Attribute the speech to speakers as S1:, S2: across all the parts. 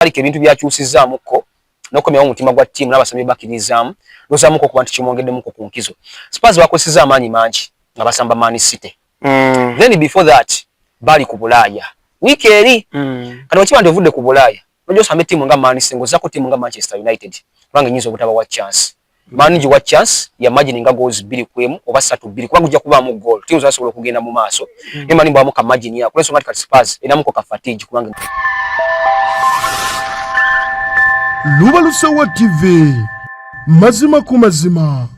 S1: Carrick ebintu byakyusizzaamukko n'okukomyawo omutima gwa ttiimu, n'abasambi bakkirizaamu, ndowoozamuko okuba nti kimwongeddemuko ku nkizo. Spurs bakozesezza amaanyi mangi nga basamba Man City. Then before that bali ku Bulaaya wiiki eri. Kati wakiba nti ovudde ku Bulaaya, nojja osamba ettiimu nga Man City, ng'ozzako ttiimu nga Manchester United, kubanga enyinza obutaba wa chance. Man wa chance ya margin nga goals 2-1 oba 3-2, kubanga ojja kubaamu goal, ttiimu zasobola okugenda mu maaso. Ne Man mbwamu ka margin yako, ensonga nti kati Spurs erinamuko ka fatigue kubanga
S2: Lubalusewa TV, mazima ku mazima.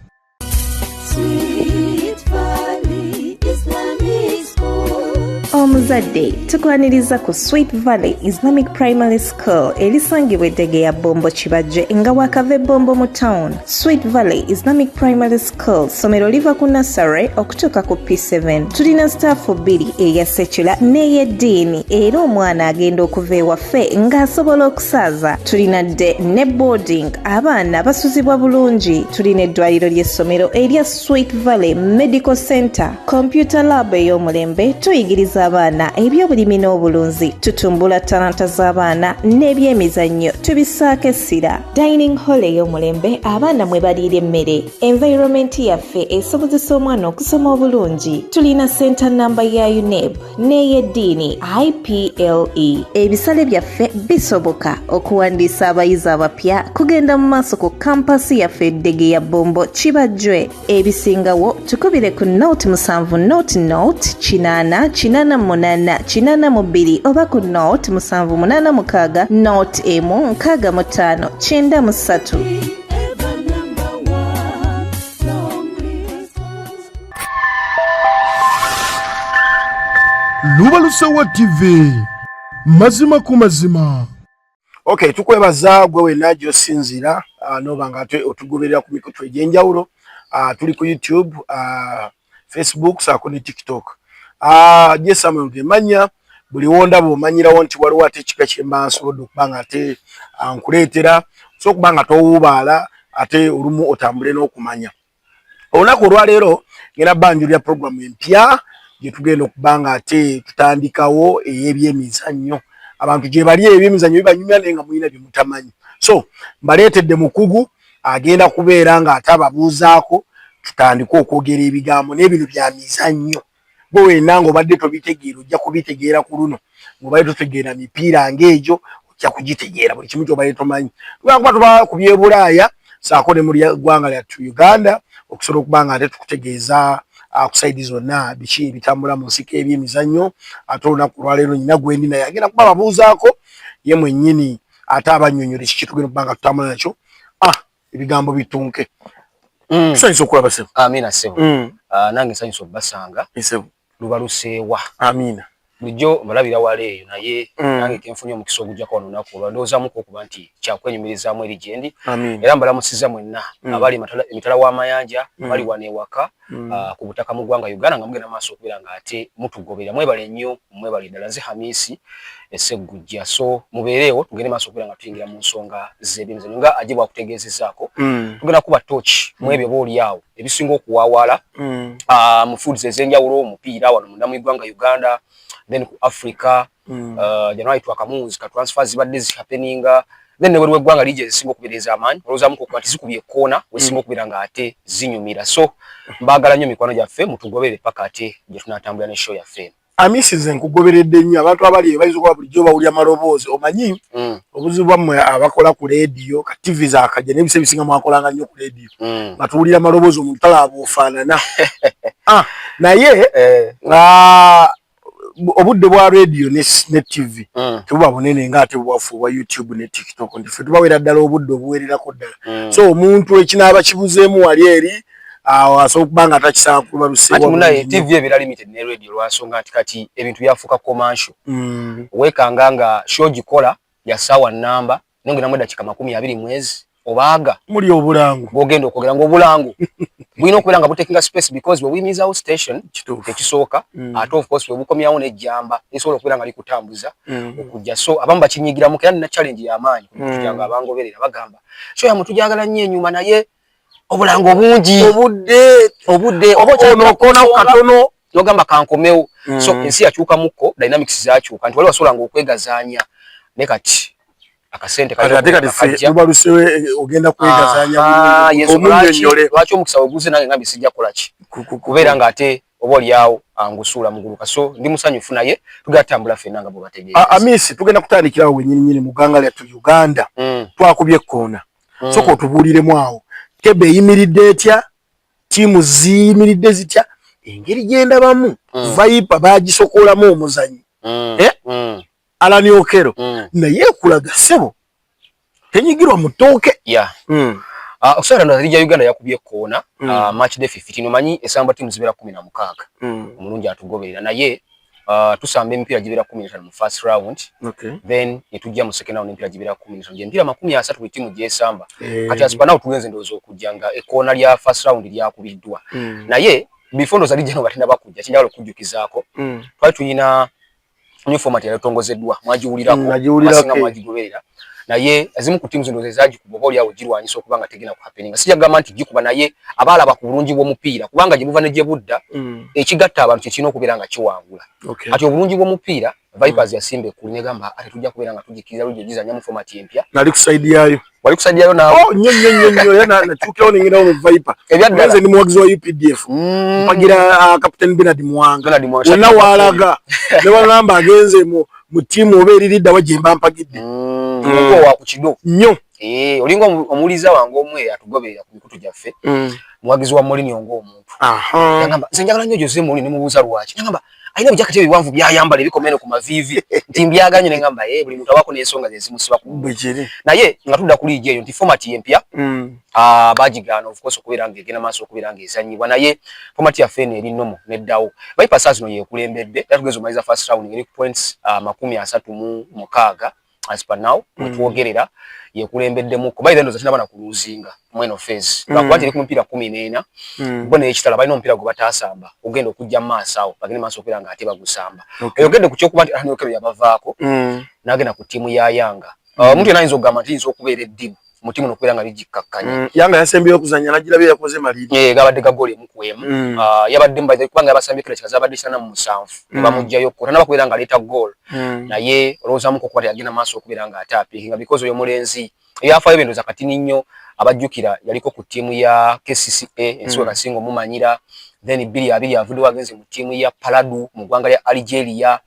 S3: Omuzadde, tukwaniriza ku Sweet Valley Islamic Primary School erisangibwa eddege ya Bombo Kibajje, nga wakava Ebombo mu town. Sweet Valley Islamic Primary School ssomero liva ku nursery okutuuka ku P7. Tulina staff bbiri, eya secular n'ey'eddiini, era omwana agenda okuva ewaffe ng'asobola okusaaza. Tulina day ne boarding, abaana basuzibwa bulungi. Tulina eddwaliro ly'essomero erya Sweet Valley Medical Center, computer lab ey'omulembe, tuyigiriza abaana ebyobulimi n'obulunzi, tutumbula talanta z'abaana, n'ebyemizannyo tubisaako essira. Dining hall ey'omulembe abaana mwe baliira emmere. Environment yaffe esobozesa omwana okusoma obulungi. Tulina center namba ya UNEB n'ey'eddiini IPLE. Ebisale byaffe bisoboka. Okuwandiisa abayizi abapya kugenda mu maaso ku campus yaffe eddege ya Bombo Kibajjwe. Ebisingawo tukubire ku 07 00 80 88 82 oba ku 07 86 01 65 93.
S2: Lubalusewa TV, mazima ku mazima.
S4: Okay, tukwebaza gwe wenna gy'osinziira noba nga ate otugoberera ku mikutu egy'enjawulo. Tuli ku YouTube, Facebook saako ne TikTok. Je Samuel Gemanya, buli wondaba omanyirawo nti waliwo ate ekika kyemba nsobodde okuba nga ate nkuleetera, so okuba nga towuubaala ate olumu otambule n'okumanya. Olunaku olwaleero ngenda banjulira programu empya gye tugenda okuba nga ate tutandikawo, ey'ebyemizannyo. Abantu gye bali, ebyemizannyo bibanyumya naye nga mulina bye mutamanyi, so mbaleetedde mukugu agenda kubeera ng'ate ababuuzaako, tutandike okwogera ebigambo n'ebino bya mizannyo. Gwe wenna ng'obadde tobitegeera, ojja kubitegeera ku luno. Ng'obadde totegeera mipiira ng'egyo, ojja kugitegeera. Buli kimu kyobadde tomanyi, tugenda kuba tuba ku byebulaaya saako ne mu ggwanga lyattu Uganda, okusobola okuba nga ate tukutegeeza ku side zonna biki ebitambula mu nsiko ebyemizannyo. Ate olunaku olwaleero nyina gwendi naye agenda kuba babuuzaako ye mwennyini, ate abannyonnyola kiki tugenda okuba nga tutambula nakyo. Ebigambo bitunke. Tusanyusa okulaba, sebo.
S1: Amina, sebo. Nange nsanyusa okubasanga.
S4: Sebo.
S1: Lubaluseewa.
S4: Amina.
S1: Bulijjo mbalabira wala eyo, naye nange kenfunye omukisa ogujjako wano olunaku olwa, ndowoozamuku okuba nti kyakwenyumirizaamu eri gyendi. Era mbalamusiza mwenna abali emitala w'amayanja, abali wano ewaka ku butaka mu ggwanga Uganda, nga mugenda maaso okubeera nga ate mutugoberera. Mwebale nnyo, mwebale ddala. Nze Hamisi Esseggujja, so mubeereewo tugende maaso okubeera nga tuyingira mu nsonga z'ebyemizannyo. Nga ajje bwakutegeezezaako, tugenda kuba torch mu ebyo oba oli awo ebisinga okuwaawaala mu fields ez'enjawulo, omupiira wano munda mu ggwanga Uganda, then ku Africa. January twakamuzi ka transfer zibadde zihappeninga, then nebweru w'eggwanga liigi ezisinga okubeera ez'amaanyi, olowoozamuko okuba nti zikubye ekkoona wezisinga okubeera nga ate zinyumira. So mbaagala nnyo, mikwano gyaffe, mutugoberere paka ate gye tunaatambulira ne show yaffe eno.
S4: Amisi, nze nkugoberedde nnyo. Abantu abali eyo bayinza okuba bulijjo bawulira maloboozi. Omanyi obuzibu bwammwe abakola ku leediyo, ka TV zakajja n'ebisa ebisinga mwakolanga nnyo ku leediyo, nga tuwulira maloboozi, omuntu talaba ofaanana. Naye obudde bwa radio ne TV tebuba bunene ngaate bwaffe obwa YouTube ne TikTok, nti ffe tubawera ddala obudde obuwererako ddala. So omuntu ekinaaba kibuzeemu wali eri awo asobola okuba nga takisanga kuba
S1: luseewa. Munaye, TV ebeera limited ne radio, lwansonga nti kati ebintu byafuuka commercial. Weekanga nga show gikola ya ssaawa nnamba, naye ngenamu eddakiika 20 mwezi obaaga
S4: muli obulango.
S1: Bwogenda okwogera ngaobulango bulina okubeera nga butekinga space, because bwe buyimirizaawo station ekisooka, ate of course bwe bukomyawo n'ejjamba lisobola okubeera nga likutambuza okujja. So abamu bakinyigiramu, era nina challenge y'amaanyi kujja nga abangoberera bagamba, "Show yammwe tujagala nnyo enyuma, naye obulango bungi."
S4: Obudde.
S1: Obudde
S4: oba onokonaku katono.
S1: Nogamba kankomewo. So ensi yakyukamukko, dynamics zakyuka, nti wali wasobolanga okwegazaanya, ne kati Akasente
S4: Kati ate kati ffe lubalusewo, ogenda kwegazanya omunnyonnyole.
S1: Lwaki omukisa weguze nange ngambye sijja kukola ki, kubeera ng'ate oba oliawo angusuula muguluka. So ndi musanyufu, naye tugenda tutambula ffenna nga bwe bategeeza.
S4: Amisi, tugenda kutandikirawo wenyini nyini mu ggwanga lyattu Uganda. Twakubye ekkoona. Soka otubuuliremu awo, table eyimiridde etya? Ttiimu ziyimiridde zitya? Engeri gyendabamu, Viper bagisokolamu omuzanyi, Eh? Alani Okero, naye ekulaga ssebo tenyigirwa mu ttooke.
S1: Okusobola ndoza liigi ya Uganda yakubye ekkoona. Match day 15, omanyi esamba ttiimu zibeera 16. Omulungi atugoberera, naye tusamba emipiira gibeera 15 mu first round, then netujja mu second round, emipiira gibeera 15, gyemipiira 30 buli ttiimu gyesamba. Kati as per now tugenze ndowooza okujja nga ekkoona lya first round lyakubiddwa, naye before ndowooza lijja no batinaba kujja, kinjagala okujjukizaako, twali tulina new format yatongozeddwa, mwagiwulirako?
S4: Nagiwulirako.
S1: Abasinga mwagigoberera, naye ezimu ku ttiimu zino ezagikuba oba oliawo girwanyisa okuba nga tegenda ku happening. Sijja kugamba nti gikuba, naye abaalaba ku bulungi bw'omupiira, kubanga gye buva ne gye budda, ekigatta abantu kyekirina okubeera nga kiwangula. Kati obulungi bw'omupiira, Vipers yasimba ekkulu negamba ate tujja kubeera nga tugikiriza lujja gizanya mu format empya.
S4: Nali ku side yaayo.
S1: Wali ku side yayo naawe?
S4: Oh, nnyo nnyo nnyo nnyo, era natuukirawo nengendawo mu Viper.
S1: Ebyaddala.
S4: Nze ndi muwagizi wa UPDF, mpagira Captain Bernard Muwanga.
S1: Bernard Muwanga.
S4: Wonna waalaga ne bagamba agenze mu ttiimu oba eririddawa gye mba mpagidde.
S1: Omuko wa ku kido.
S4: Nnyo.
S1: Eh, olinga omuwuliza wange omu atugoberera ku mikutu gyaffe, muwagizi wa Mourinho ng'omuntu. Yagamba, nze njagala nnyo Jose Mourinho. Nemubuuza lwaki, yagamba alina ebijaketi ebiwanvu byayambala ebikomeno ku maviivi, nti mbyagala nnyo. Negamba, eh, buli muntu abaako n'ensonga ze zimusiba ku
S4: Bwekiri.
S1: Naye nga tudda ku liigi eyo nti format empya, bagigaana of course okubeera nga egenda maaso okubeera nga ezanyibwa, naye format yaffe eno eri normal neddawo. Viper saa zino yekulembedde, era tugeza omaliza first round eri ku points 36 as per now. Wetwogerera yekulembeddemu kuba era ndowooza tinaba na kuluzinga mweno phase, lwakuba nti eri ku mupiira 14. Bo n'ekitala balina omupiira gwe bataasamba ogenda okujja mu maaso awo, bagende maaso okubeera nga ate bagusamba. Oyogedde ku kyokuba nti Allan Okello yabavaako n'agenda ku ttiimu ya Yanga. Omuntu yenna ayinza okugamba nti yinza okubeera eddibu mu ttiimu nokubeera nga bigikkakkanya.
S4: Yanga yasembyeyo okuzannya nagirabye yakoze maliri.
S1: Eh, gabadde ga goal emu ku emu. Ah, yabadde mbaze kubanga yabasambye kila kika zabadde 97 ne bamuggyayo ko tanaba kubeera nga aleeta goal, naye olowoozamuko okuba teyagenda maaso okubeera nga ate apiikinga, because oyo mulenzi ebyafaayo byendoza katini nnyo abajjukira, yaliko ku ttiimu ya KCCA ensi we kasinga omumanyira, then 2020 avuddewo agenze mu ttiimu ya Paladu mu ggwanga lya Algeria,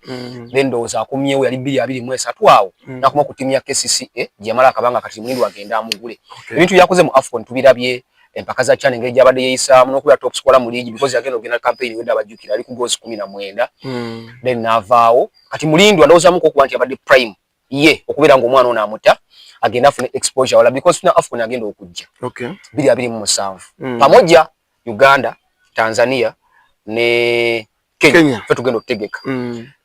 S1: then ndowooza akomyewo yali 2023 awo nakoma ku ttiimu ya KCCA gye yamala akabanga. Kati Mulindwa agenda amugule. Ebintu byakoze mu AFCON tubirabye, empaka za CHAN engeri gyabadde yeeyisaamu n'okubeera top scorer mu league, because yagenda okugenda campaign wedde abajjukira ali ku goals 19, then n'avaawo. Kati Mulindwa ndowoozamuko okuba nti abadde prime ye okubeera ng'omwana ono amuta agenda afune exposure wala, because tuna AFCON agenda okujja 2027, pamoja Uganda, Tanzania ne Kenya,
S4: Kenya.
S1: Ffe tugenda okutegeka.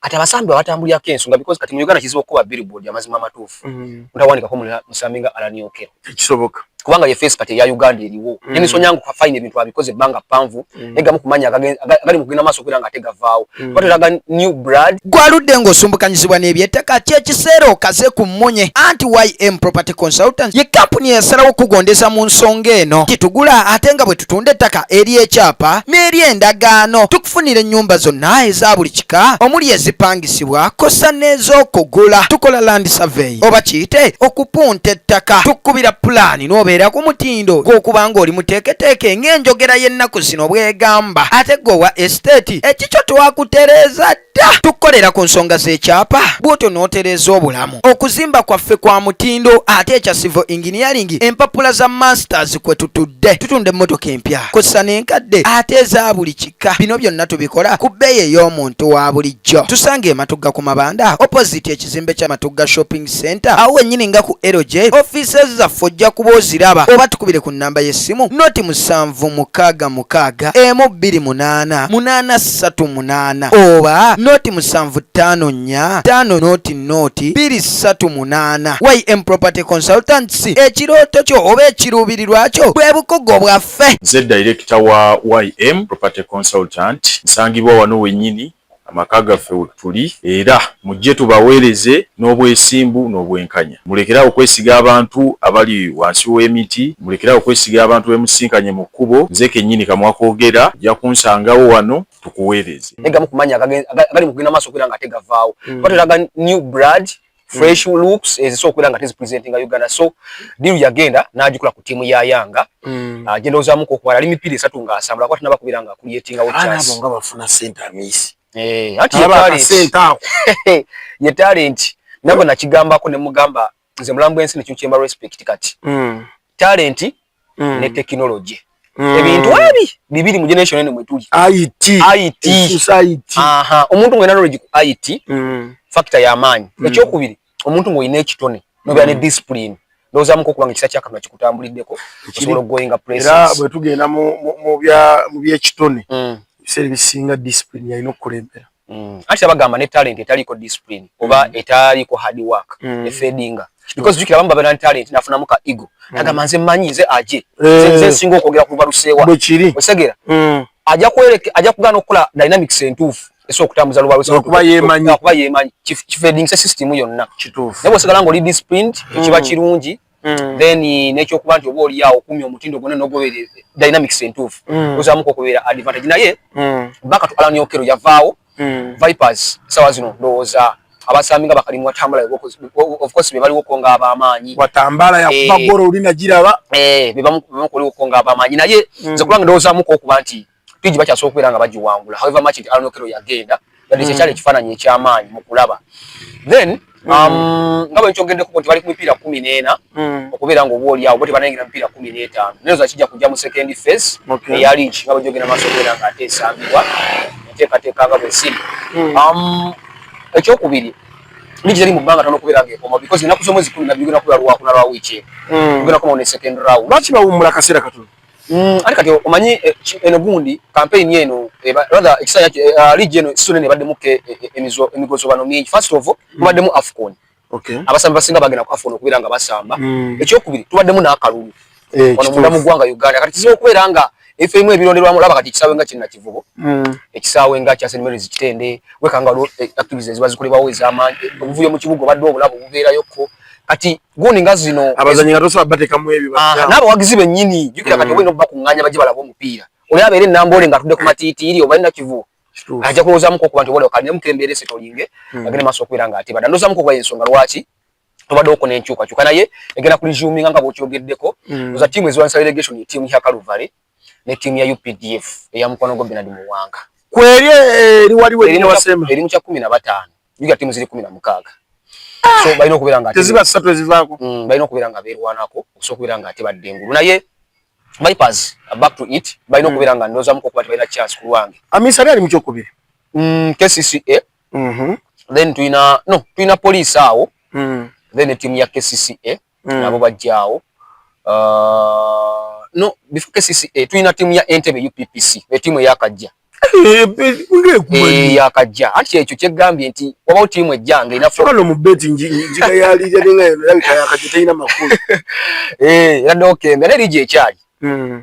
S1: Kati abasambi abatambulirako ensonga, because kati mu Uganda kizibu okuba billboard, amazima amatuufu, mutawandikako musambi nga Allan Okello.
S4: Tekisoboka.
S1: Kubanga ye face kati eya Uganda eriwo. Denis Onyango fine, ebintu abikoze ebbanga ppanvu, naye gamu kumanya agali mu kugenda maaso okubeera nga ate gavaawo, kuba twetaaga new blood.
S5: Gwaludde ng'osumbukanyizibwa n'ebyettaka, kyekiseera okaze ku mmunye, anti YM Property Consultants ye kampuni eyasalawo okugondeza mu nsonga eno. Titugula ate nga bwe tutunda ettaka ery'ekyapa n'ery'endagaano. Tukufunira ennyumba zonna eza buli kika, omuli ezipangisibwa kossa n'ez'okugula. Tukola land survey oba kiyite okupunta ettaka, tukubira pulaani n'obeera ku mutindo gw'okuba ng'oli muteeketeeke ng'enjogera y'ennaku zino bw'egamba. Ate gwe owa estate, ekikyo twakutereeza dda. Tukukolera ku nsonga z'ekyapa bw'otyo n'otereeza obulamu. Okuzimba kwaffe kwa mutindo, ate ekya civil engineering empapula za masters kwe tutudde. Tutunda emmotoka empya kossa n'enkadde ate eza buli kika. Bino byonna tubikola ku bbeeyi ey'omuntu wa bulijjo. Tusanga e Matugga ku mabanda, opposite ekizimbe kya Matugga Shopping Center, awo wennyini nga ku LJ offices zaffe ojja kuba oziraba, oba tukubire ku nnamba y'essimu 0766 128 838 oba 0754 5 0 238. YM Property Consultants, ekirooto kyo oba ekiruubirirwa kyo bwe bukugo bwaffe.
S6: Nze director wa YM Property Consultant, nsangibwa wano wennyini amaka gaffe we tuli, era mujje tubaweereze n'obwesimbu n'obwenkanya. Mulekerawo okwesiga abantu abali wansi w'emiti, mulekerawo okwesiga abantu bemusinkanye mu kkubo. Nze kennyini kamwa koogera, ojja kunsangawo wano tukuweereze.
S1: Naye gamu kumanya agali mu kugenda maaso okubeera nga ate gavaawo, kuba twetaaga new blood. Fresh looks ezisobola okubeera nga tezipresentinga Uganda. So deal yagenda n'agikola ku ttiimu ya Yanga. Agenda ozaamuko okuba ali mipiira 3 ng'asambula, kuba tanaba kubeera nga creatingawo chance.
S4: Abo nga bafuna ssente, Amisi.
S1: Anti ye talent nabwe nakigambako ne mugamba nze mulamu bw'ensi nekintu kyemba respect kati. Talent ne technology. Ebintu ebi bibiri mu generation eno mwe tuli.
S4: IT.
S1: IT.
S4: IT.
S1: Aha, omuntu ng'olina knowledge ku IT, factor y'amaanyi. Ekyokubiri, omuntu ng'olina ekitone nobeera ne discipline, ndowoozamuko okuba nga ekisa kya Katonda kikutambuliddeko, osobola okugoinga places.
S4: Era bwe tugenda mu byekitone, ebiseera ebisinga discipline yalina okukulembera.
S1: Anti abagamba ne talent etaliko discipline oba etaliko hard work efadinga, because jjukira abamu babeera ne talent nafunamu ka ego, agamba nze mmanyi, nze aje nze nsinga okwogera ku lubaluseewa.
S4: Bwekiri.
S1: Osegera ajja kwereka, ajja kugaana okukola dynamics entuufu esobola okutambuza lubaluseewa.
S4: Okuba yeemanyi.
S1: Okuba yeemanyi, kifadingisa system yonna.
S4: Kituufu.
S1: Naye bw'osigala ng'oli disciplined, ekiba kirungi. Then n'ekyokuba nti oba oli awo okumya omutindo gwonna n'ogoberera dynamics entuufu, ozaamuko okubeera advantage. Naye back to Alan Okello, yavaawo Vipers. Sawa zino ndowooza abasambi nga bakalimu watambala, of course be baliwoko nga ab'amaanyi.
S4: Watambala yakuba golo oli nagiraba.
S1: Be bamukoliwoko nga ab'amaanyi, naye nze kulanga ndowoozamuko okuba nti ligi bakyasobola okubeera nga bagiwangula, however much nti Alan Okello yagenda, yadde kyekyali ekifaananyi eky'amaanyi mu kulaba. Then nga bwe nkyogeddeko nti bali ku mipiira 14, okubeera nga oba oli awo bo tebanayingira mipiira 15, naye oza kijja kujja mu second phase eya liigi nga bwegyogenda maaso okubeera nga ate esambibwa, enteekateeka nga bwe ziri. Ekyokubiri, liigi teri mu bbanga tono okubeera nga ekoma, because ennaku z'omwezi 12 genda kubeera lwakuna lwa wiiki eno, tugenda kukomawo ne second round.
S4: Lwaki bawummula akaseera katono?
S1: Ate kati omanyi eno gundi campaign eno, rather ekisanja liigi eno season eno ebaddemu emigozobano mingi. First of all, tubaddemu AFCON. Abasambi basinga bagenda ku AFCON okubeera nga basamba. Ekyokubiri, tubaddemu n'akalulu wano munda mu ggwanga Uganda. Kati kizibu okubeera nga ebifo ebimu ebironderwamu, olaba kati ekisaawe nga Kinnakivubo, ekisaawe nga kya St Mary's Kitende, wekanga waliwo activities eziba zikolebwawo ez'amaanyi, obuvuyo mu kibuga obadde obulabo bubeerayokko. Kati gundi nga zino
S4: abazanyi nga tosobola bateekamu ebyo.
S1: N'abawagizi bennyini, jjukira kati oba olina okubakuŋŋaanya bajje balabe omupiira, oli abeera enamboole ng'atudde ku matiitiiri oba Nakivubo, ajja kulowoozamuko okuba nti oba kalinamu embeera esetolinge, agende maaso okubeera ng'ate badda. Ndowoozamuko okuba ensonga lwaki tobaddewo n'enkyukakyuka, naye egenda kuresuminga nga bw'okyogeddeko. Oza ttiimu ezirwanyisa relegation ye ttiimu ya Calvary ne ttiimu ya UPDF eya mukwano gwa Bernard Muwanga.
S4: Kweri eri waliwo wasemba.
S1: Eri mu kya 15. Jjukira ttiimu ziri 16, so balina okubeera nga
S4: teziba ssatu ezivaako.
S1: Balina okubeera nga beerwanako okusobola okubeera nga ate badda engulu. Naye Vipers, back to it, balina okubeera nga ndowoozamuko okuba tebalina chance ku lwange.
S4: Amisa ali mu kyokubiri.
S1: KCCA. Then tulina, no, tulina police awo. Then ettiimu ya KCCA nabo bajjaawo. No, before KCCA tulina ttiimu ya Entebbe UPPC, ettiimu eyakajja. Yakajja, anti ekyo kyegambye nti wabawo ttiimu ejja nga erina
S4: Fano mu beti njiga yalirya nenga eno yabika yakajja, terina makulu.
S1: Eraddewo kembe, naye liigi ekyali,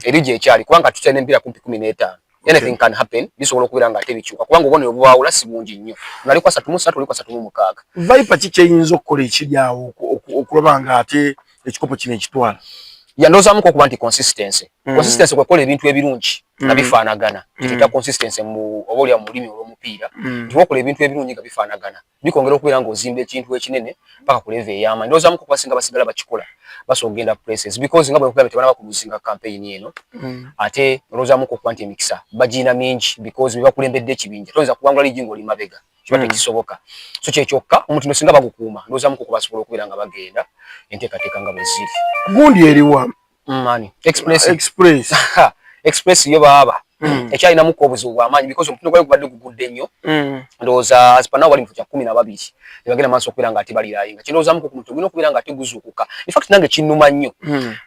S1: eriigi ekyali, kubanga tukyalina emipiira kumpi 15. Anything can happen, bisobola okubeera nga ate bikyuka, kubanga obubonero bubaawula si bungi nnyo, nga ali ku 33, oli ku 36.
S4: Viper ki kyeyinza okukola ekiri awo okulaba nga ate ekikopo kino ekitwala?
S1: Yandowoozamuko okuba nti consistency. Consistency kwekola ebintu ebirungi nga bifaanagana, kyetuyita consistency mu oba olya mu lulimi olw'omupiira, nti wokola ebintu ebirungi nga bifaanagana, bikwongera okubeera ng'ozimba ekintu ekinene paka ku level ey'amaanyi. Ndowoozamuko okuba singa basigala bakikola, basobola okugenda places, because nga bwe nkugambye tebanaba kuluzinga campaign eno. Ate olowoozamuko okuba nti emikisa bagirina mingi, because be bakulembedde ekibinja. Toyinza kuwangula liigi ng'oli mabega, kiba tekisoboka. So kyekyokka, omutindo singa bagukuuma, ndowoozamuko okuba basobola okubeera nga bagenda, enteekateeka nga bwe ziri.
S4: Gundi eriwa?
S1: Mani Express?
S4: Express.
S1: Express yo baaba ekyalinamuko obuzibu bwamaanyi, because omutindo gwayo gubadde gugudde nnyo. Ndowooza as per now bali mu kifo kya 12, nebagenda maaso okubeera nga ate balirayinga. Kindowoozamuko ku mutindo gulina okubeera nga ate guzuukuka. In fact nange kinnuma nnyo,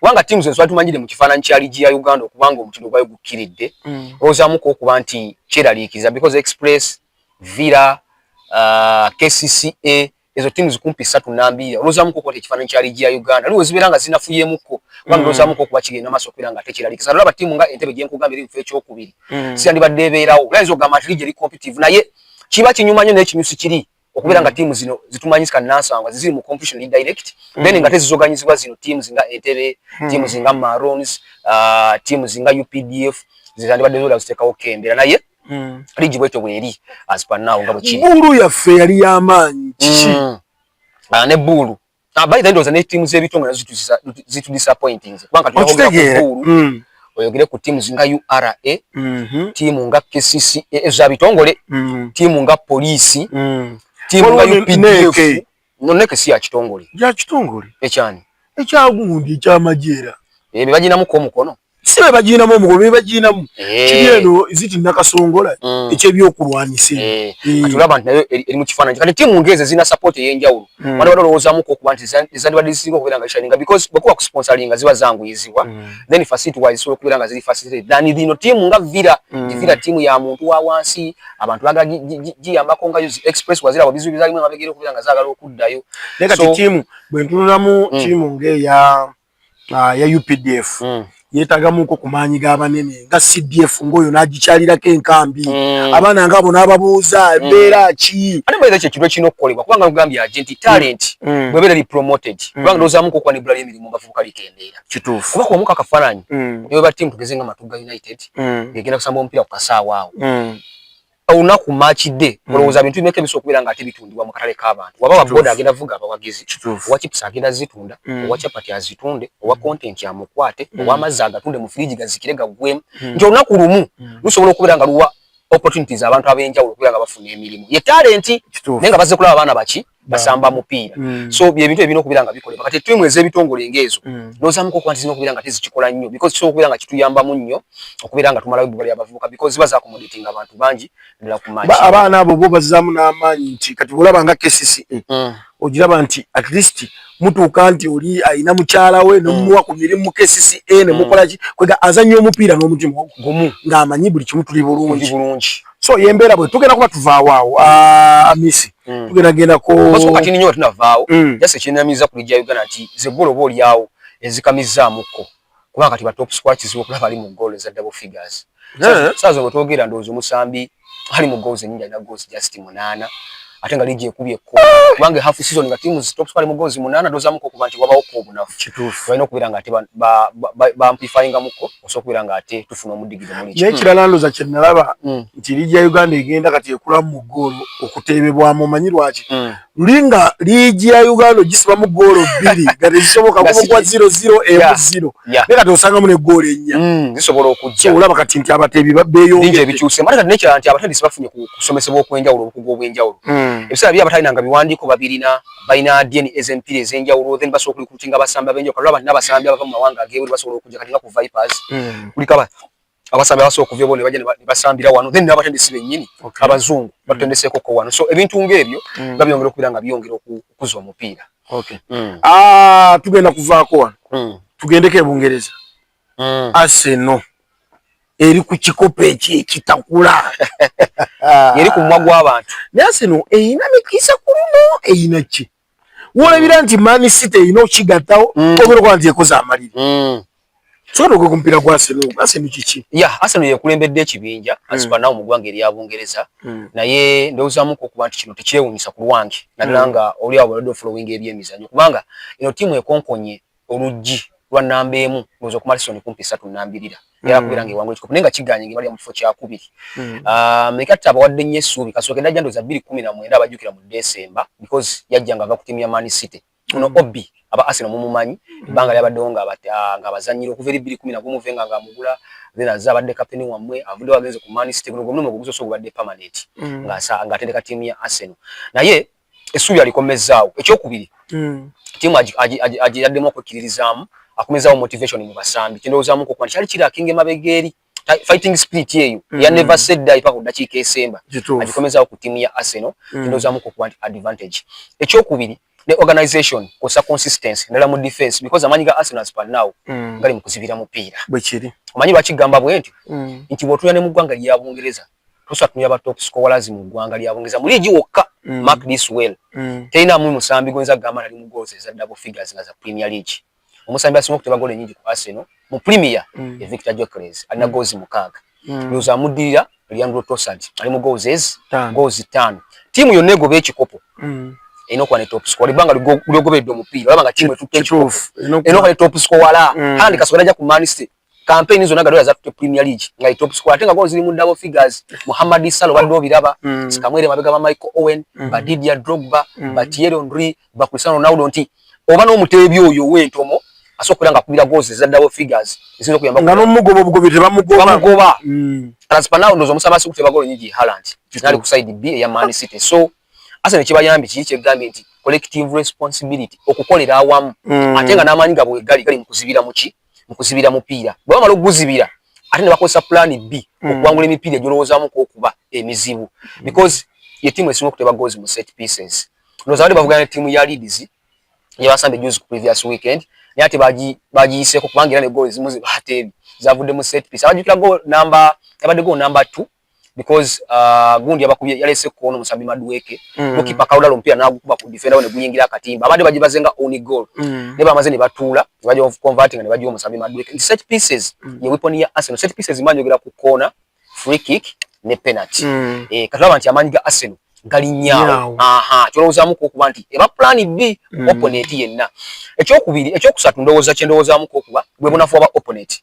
S1: kubanga teams ezo tumanyire mu kifaananyi kya liigi ya Uganda okubanga omutindo gwayo gukkiridde. Olowoozamuko okuba nti kyeraliikiriza, because Express, Villa, KCCA, ezo teams kumpi ssatu nambirira, olowoozamuko okuba nti ekifaananyi kya liigi ya Uganda liwe zibeera nga zinafuyeemukko, kubanga ndowoozamuko okuba kigenda maaso okubeera nga ate kyeraliikiriza. Olaba ttiimu nga Entebe gyenkugambye eri mu kifo ekyokubiri, siyandibadde ebeerawo. Oyinza okugamba nti liigi eri competitive, naye kiba kinyuma nnyo n'ekinyusi kiri okubeera nga ttiimu zino zitumanyisika nansangwa ziri mu competition eri direct, then nga tezizoganyizibwa zino teams nga Entebe, teams nga Maroons, teams nga UPDF, zizandibadde zola ziteekawo kembeera. Naye liigi bwetyo bweri as per now nga bwekiri.
S4: Bulu yaffe yali y'amaanyi, kiki?
S1: Ne Bbuulu. By the ndowooza ne ttiimu z'ebitongole nazo zitudisappointinze, kubanga
S4: Okitegeera.
S1: Bbuulu, oyogere ku ttiimu nga URA, ttiimu nga KCC eza bitongole, ttiimu nga poliisi, ttiimu nga
S4: Waliwo
S1: UPDF.
S4: Neke.
S1: No, Neke si ya kitongole.
S4: Ya kitongole.
S1: Ekyani?
S4: Ekyagundi ekyamagye era.
S1: Ebyo baginamuko omukono.
S4: Si be baginamu omukono, be baginamu kiri eno ziti Nakasongola ekyebyokulwanyisa.
S1: Kati olaba nti nayo eri mu kifaananyi. Kati ttiimu ng'ezo zirina support ey'enjawulo, waliwo olowoozamuko okuba nti ezandibadde zisinga okubeera nga zishininga, because bwe kuba kusponsoringa ziba zanguyizibwa, then facility wise zisobola okubeera nga ziri facilitated than zino ttiimu nga Villa. Villa ttiimu ya muntu wa wansi, abantu baagala giyambako nga yo zi Express waziraba bizibu bizalimu emabega okubeera nga zaagala okuddayo.
S4: Naye kati ttiimu bwe ntunulamu, ttiimu ng'eya ya UPDF yeetagamuko ku maanyi g'abanene nga CDF, ng'oyo n'agikyalirako enkambi, abaana ngaabo n'ababuuza embeera ki.
S1: Ate mbaire ekyo ekintu ekirina okukolebwa, kubanga nkugambye aje nti talent bw'ebeera eri promoted, kubanga ndowoozamuko okuba n'ebbula ly'emirimu mu bavubuka likendeera.
S4: Kituufu.
S1: Kuba kubamuko akafaananyi, ne bwe ba ttiimu tugeze nga Matugga United ng'egenda kusamba omupiira ku kasaawa awo olunaku match day, olowooza bintu bimeka ebisobola okubeera nga ate bitundibwa mu katale k'abantu? Waba wa boda agenda vuga abawagizi, owa chips agenda zitunda, owa chapati azitunde, owa content amukwate, ow'amazzi agatunde mu firiji gazikire gaggwemu, nti olunaku lumu lusobola okubeera nga luwa opportunities abantu ab'enjawulo okubeera nga bafuna emirimu ye talent, naye nga bazze kulaba abaana baki basamba mupiira. So bye bintu ebirina okubeera nga bikolebwa. Kati ttiimu ez'ebitongole ng'ezo ndowoozamuko okuba nti zirina okubeera nga tezikikola nnyo, because kisobola okubeera nga kituyambamu nnyo okubeera nga tumalawo ebbuba ly'abavubuka, because ziba zaccommodating abantu bangi ddala ku match.
S4: Abaana abo bo bazzaamu n'amaanyi nti kati bwolaba nga KCCA, ogiraba nti at least mutuuka nti oli alina mukyala we nomuwa ku mirimu mu KCCA ne mukola ki, kwega azannya omupiira n'omutima ogwo
S1: gumu,
S4: ng'amanyi buli kimu tuli
S1: tuli
S4: bulungi.
S1: Bulungi.
S4: So yembeera bwe tugenda kuba tuvaawo awo, Amisi, tugenda gendako.
S1: Basooka kati nnyo tunavaawo. Just ekyennyamiza ku liigi ya Uganda nti ze goolo oba oliawo ezikamizzaamukko, kubanga kati ba top scorer kizibu okulaba ali mu goal eza double figures. Saa zo bwe twogera, ndowooza omusambi ali mu goals ennyingi alina goals just 8, ate nga liigi ekubye ekko, kubanga half season nga teams top scorer ali mu goals 8, ndowoozamuko okuba nti wabawoko obunafu. Balina okubeera nga ate baamplifyingamuko osobola okubeera nga ate tufuna omudigiro mu liigi.
S4: Naye ekirala ndowooza kye nalaba nti liigi ya Uganda egenda kati ekulamu mu ggoolo okuteebebwamu. Omanyi lwaki? Luli nga liigi ya Uganda ogisibamu ggoolo 2 nga tezisoboka,
S1: Nga
S4: kuba kwa 0-0, emu 0, naye kati osangamu ne ggoolo 4.
S1: Zisobola okujja.
S4: So olaba kati nti abateebi
S1: Bingi
S4: beeyongedde.
S1: Ebikyuse, ate kati nekirala nti abatendesi bafunye ku kusomesebwa okw'enjawulo, obukugu obw'enjawulo. Ebiseera biri abatalinanga biwandiiko babirina, balina DNA ez'emipiira ez'enjawulo, then basobola okurecruitinga abasambi ab'enjawulo. Kati olaba nti n'abasambi abava mu mawanga ag'ebweru basobola okujja. Kati nga ku Vipers kuliko abasambi abasobola okuva ebweru ne bajja ne basambira wano, then n'abatendesi bennyini abazungu batutendeseekoko wano. So ebintu ng'ebyo biba byongera okubeera nga byongera okukuza omupiira.
S4: Ah, tugenda kuvaako wano, tugendeko e Bungereza. Arsenal eri ku kikopo ekyo ekitakula.
S1: Eri ku mumwa gw'abantu.
S4: Naye Arsenal erina mikisa ku luno, erina ki wolabira nti Man City erina okigattawo, obeera okuba nti ekoze amaliri. Sobola ogwe ku mupiira gwa Arsenal. Arsenal kiki?
S1: Ya, Arsenal yekulembedde ekibinja as per now mu ggwanga erya Bungereza, naye ndowoozamuko okuba nti kino tekyewuunyisa ku lwange, naddala nga oli awo balwadde ofollowing ebyemizannyo, kubanga eno ttiimu ekonkonye oluggi lwa namba 1 ndowooza okumala season kumpi 3 nambirira, era kubeera nga ewangula ekikopo, naye nga kiganye nga bali mu kifo kyakubiri. Mikel abawadde nnyo essuubi. Kasooke najja ndowooza 2019, abajjukira mu December, because yajja nga ava ku ttiimu ya Man City. Ono Obi, aba Arsenal mumumanyi, ebbanga lyabaddewo ng'abazannyira okuva eri 2011, Wenger ng'amugula, then azze abadde kapteni wammwe, avuddewo agenze ku Man City. Guno gwe mulimu gwe gusoose ogubadde permanent ng'atendeka ttiimu ya Arsenal, naye essuubi alikomezzaawo. Ekyokubiri, ttiimu agiraddemu okwekkiririzaamu, akomezaawo motivation mu basambi. Kindowoozamuko okuba nti kyali kilackinga emabega eri, fighting spirit eyo ya never said die paka ku ddakiika esemba, agikomezaawo ku ttiimu ya Arsenal. Kindowoozamuko okuba nti advantage. Ekyokubiri, ne organization kosa consistency ndala mu defense, because amaanyi ga Arsenal as per now gali mu kuzibira mupiira.
S4: Bwekiri.
S1: Omanyi lwaki gamba bwe ntyo? Nti bw'otunula ne mu ggwanga lya Bungereza, tosobola kutunula ba top scorers mu ggwanga lya Bungereza mu liigi wokka, mark this well, terinamu musambi gwenza kugamba nali mu goals eza double figures nga za Premier League. Omusambi asinga okuteba goolo ennyingi ku Arsenal mu Premier ye Victor Gyökeres, alina goals 6. Ndowooza amuddirira Leandro Trossard, ali mu goals ezi goals 5. Ttiimu yonna egoba ekikopo erina okuba ne top scorer. Ebbanga lyogoberedde omupiira olaba nga ttiimu etutte ekikopo erina okuba ne top scorer. Haaland kasooka najja ku Man City. Campaign zonna Guardiola zatutte Premier League nga ye top scorer, ate nga goal ziri mu double figures. Mohamed Salah obadde obiraba, Sikamwere mabega ba Michael Owen, ba Didier Drogba, ba Thierry Henry, ba Cristiano Ronaldo, nti oba n'omuteebi oyo ow'entomo asobola okubeera nga akubira goals eza double figures ezisinza okuyamba.
S4: Nga n'omugoba obugobi tebamugoba.
S1: Bamugoba. As per now, ndowooza omusambi asinga okuteba goolo nyingi ye Haaland, nali ku side B eya Man City. So Arsenal kibayambye kiri kyegambye nti collective responsibility, okukolera awamu, ate nga n'amaanyi gaabwe gali gali mu kuzibira muki, mu kuzibira mupiira. Bwe bamala okuguzibira, ate ne bakozesa plan B okuwangula emipiira egy'olowoozaamu okuba emizibu, because ye ttiimu esinga okuteba goals mu set pieces. Ndowooza badde bavuganya ne ttiimu ya Leeds gyebasambye juzi ku previous weekend, naye ate bagiyiseeko kubanga era ne goal ezimu zebateebye zavudde mu set piece. Abajjukira goal number, yabadde goal number 2, because gundi yabakubye, yalese kono musambi Madueke, goalkeeper Kaudalo, omupiira n'agukuba ku defender we ne guyingira akatimba. Abadde bagibaze nga own goal, ne bamaze ne batuula ne bajja converting ne bagiwa omusambi Madueke. Nti set pieces ye weapon ya Arsenal. Set pieces mba njogera ku corner, free kick ne penalty. Katulaba nti amaanyi ga Arsenal gali nnyo. Aha, kyolowoozamuku okuba nti eba plan B opponent yenna. Ekyokubiri, ekyokusatu, ndowooza kye ndowoozamuku okuba bwe bunafu aba opponent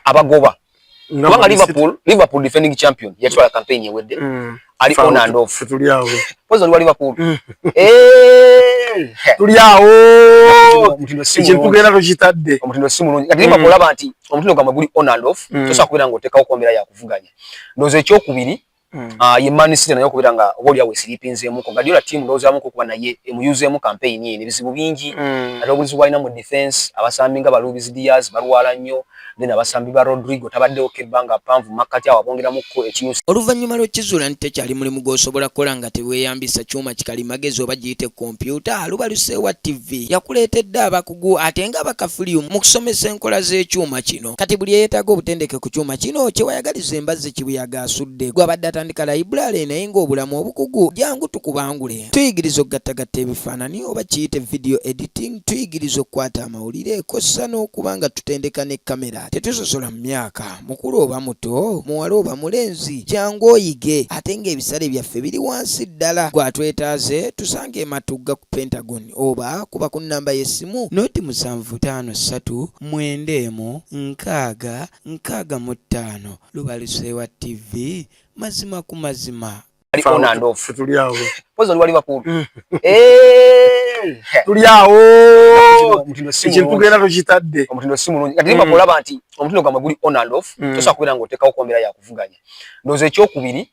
S1: abagoba, kubanga Liverpool defending champion yatwala campaign ewedde, ali on and off.
S4: Tuli awo.
S1: Pozo wa Liverpool,
S4: Tuli awo.
S1: Omutindo si
S4: ekintu
S1: mulungi.
S4: Tugenda tukitadde.
S1: Omutindo si mulungi. Kati Liverpool olaba nti omutindo gwamwe guli on and off, tosobola kubeera ng'oteekawo ku mbeera yakuvuganya. Ndowooza ekyokubiri, ye Man City naye okubeera nga oba oliawo esiripinzeemuko. Guardiola team ndowoozamuko okuba naye emuyuzeemu campaign eno ebizibu bingi, ate obuzibu bwalina mu defense, abasambi nga ba Luis Diaz balwala nnyo, then abasambi ba Rodrigo tabaddewoko ebbanga ppanvu makkati awo, abongeramuko ekinyusi.
S5: Oluvannyuma lw'okizuula nti tekyali mulimu gw'osobola kukola nga teweeyambisa kyuma kikalimagezi oba giyite kompyuta, Lubaluseewa TV yakuleetedde abakugu ate nga abakafulyu mu kusomesa enkola z'ekyuma kino. Kati buli eyeetaaga obutendeke ku kyuma kino, kyewayagaliza embazzi kibuyaga asudde gwabadde atandika library naye ng'obulamu obukugu, jangu tukubangule. Tuyigiriza okugattagatta ebifaananyi oba kiyite video editing, tuyigiriza okukwata amawulire kossa n'okuba nga tutendeka ne kamera. Tetusosola mu myaka, mukulu oba muto, muwala oba mulenzi, jangu oyige, ate ng'ebisale byaffe biri wansi ddala. Gwatwetaaze tusange ematugga ku Pentagon oba kuba ku nnamba y'essimu 075 91 60 65. Lubaluseewa TV, mazima ku mazima.
S1: Ali on and off.
S4: Tuli awo.
S1: Pozo wa Liverpool,
S4: Tuli awo.
S1: Omutindo si
S4: ekintu
S1: mulungi.
S4: Tugenda tukitadde.
S1: Omutindo si mulungi. Kati Liverpool olaba nti omutindo gwamwe guli on and off, tosobola kubeera ng'oteekawo ku mbeera yakuvuganya. Ndowooza ekyokubiri,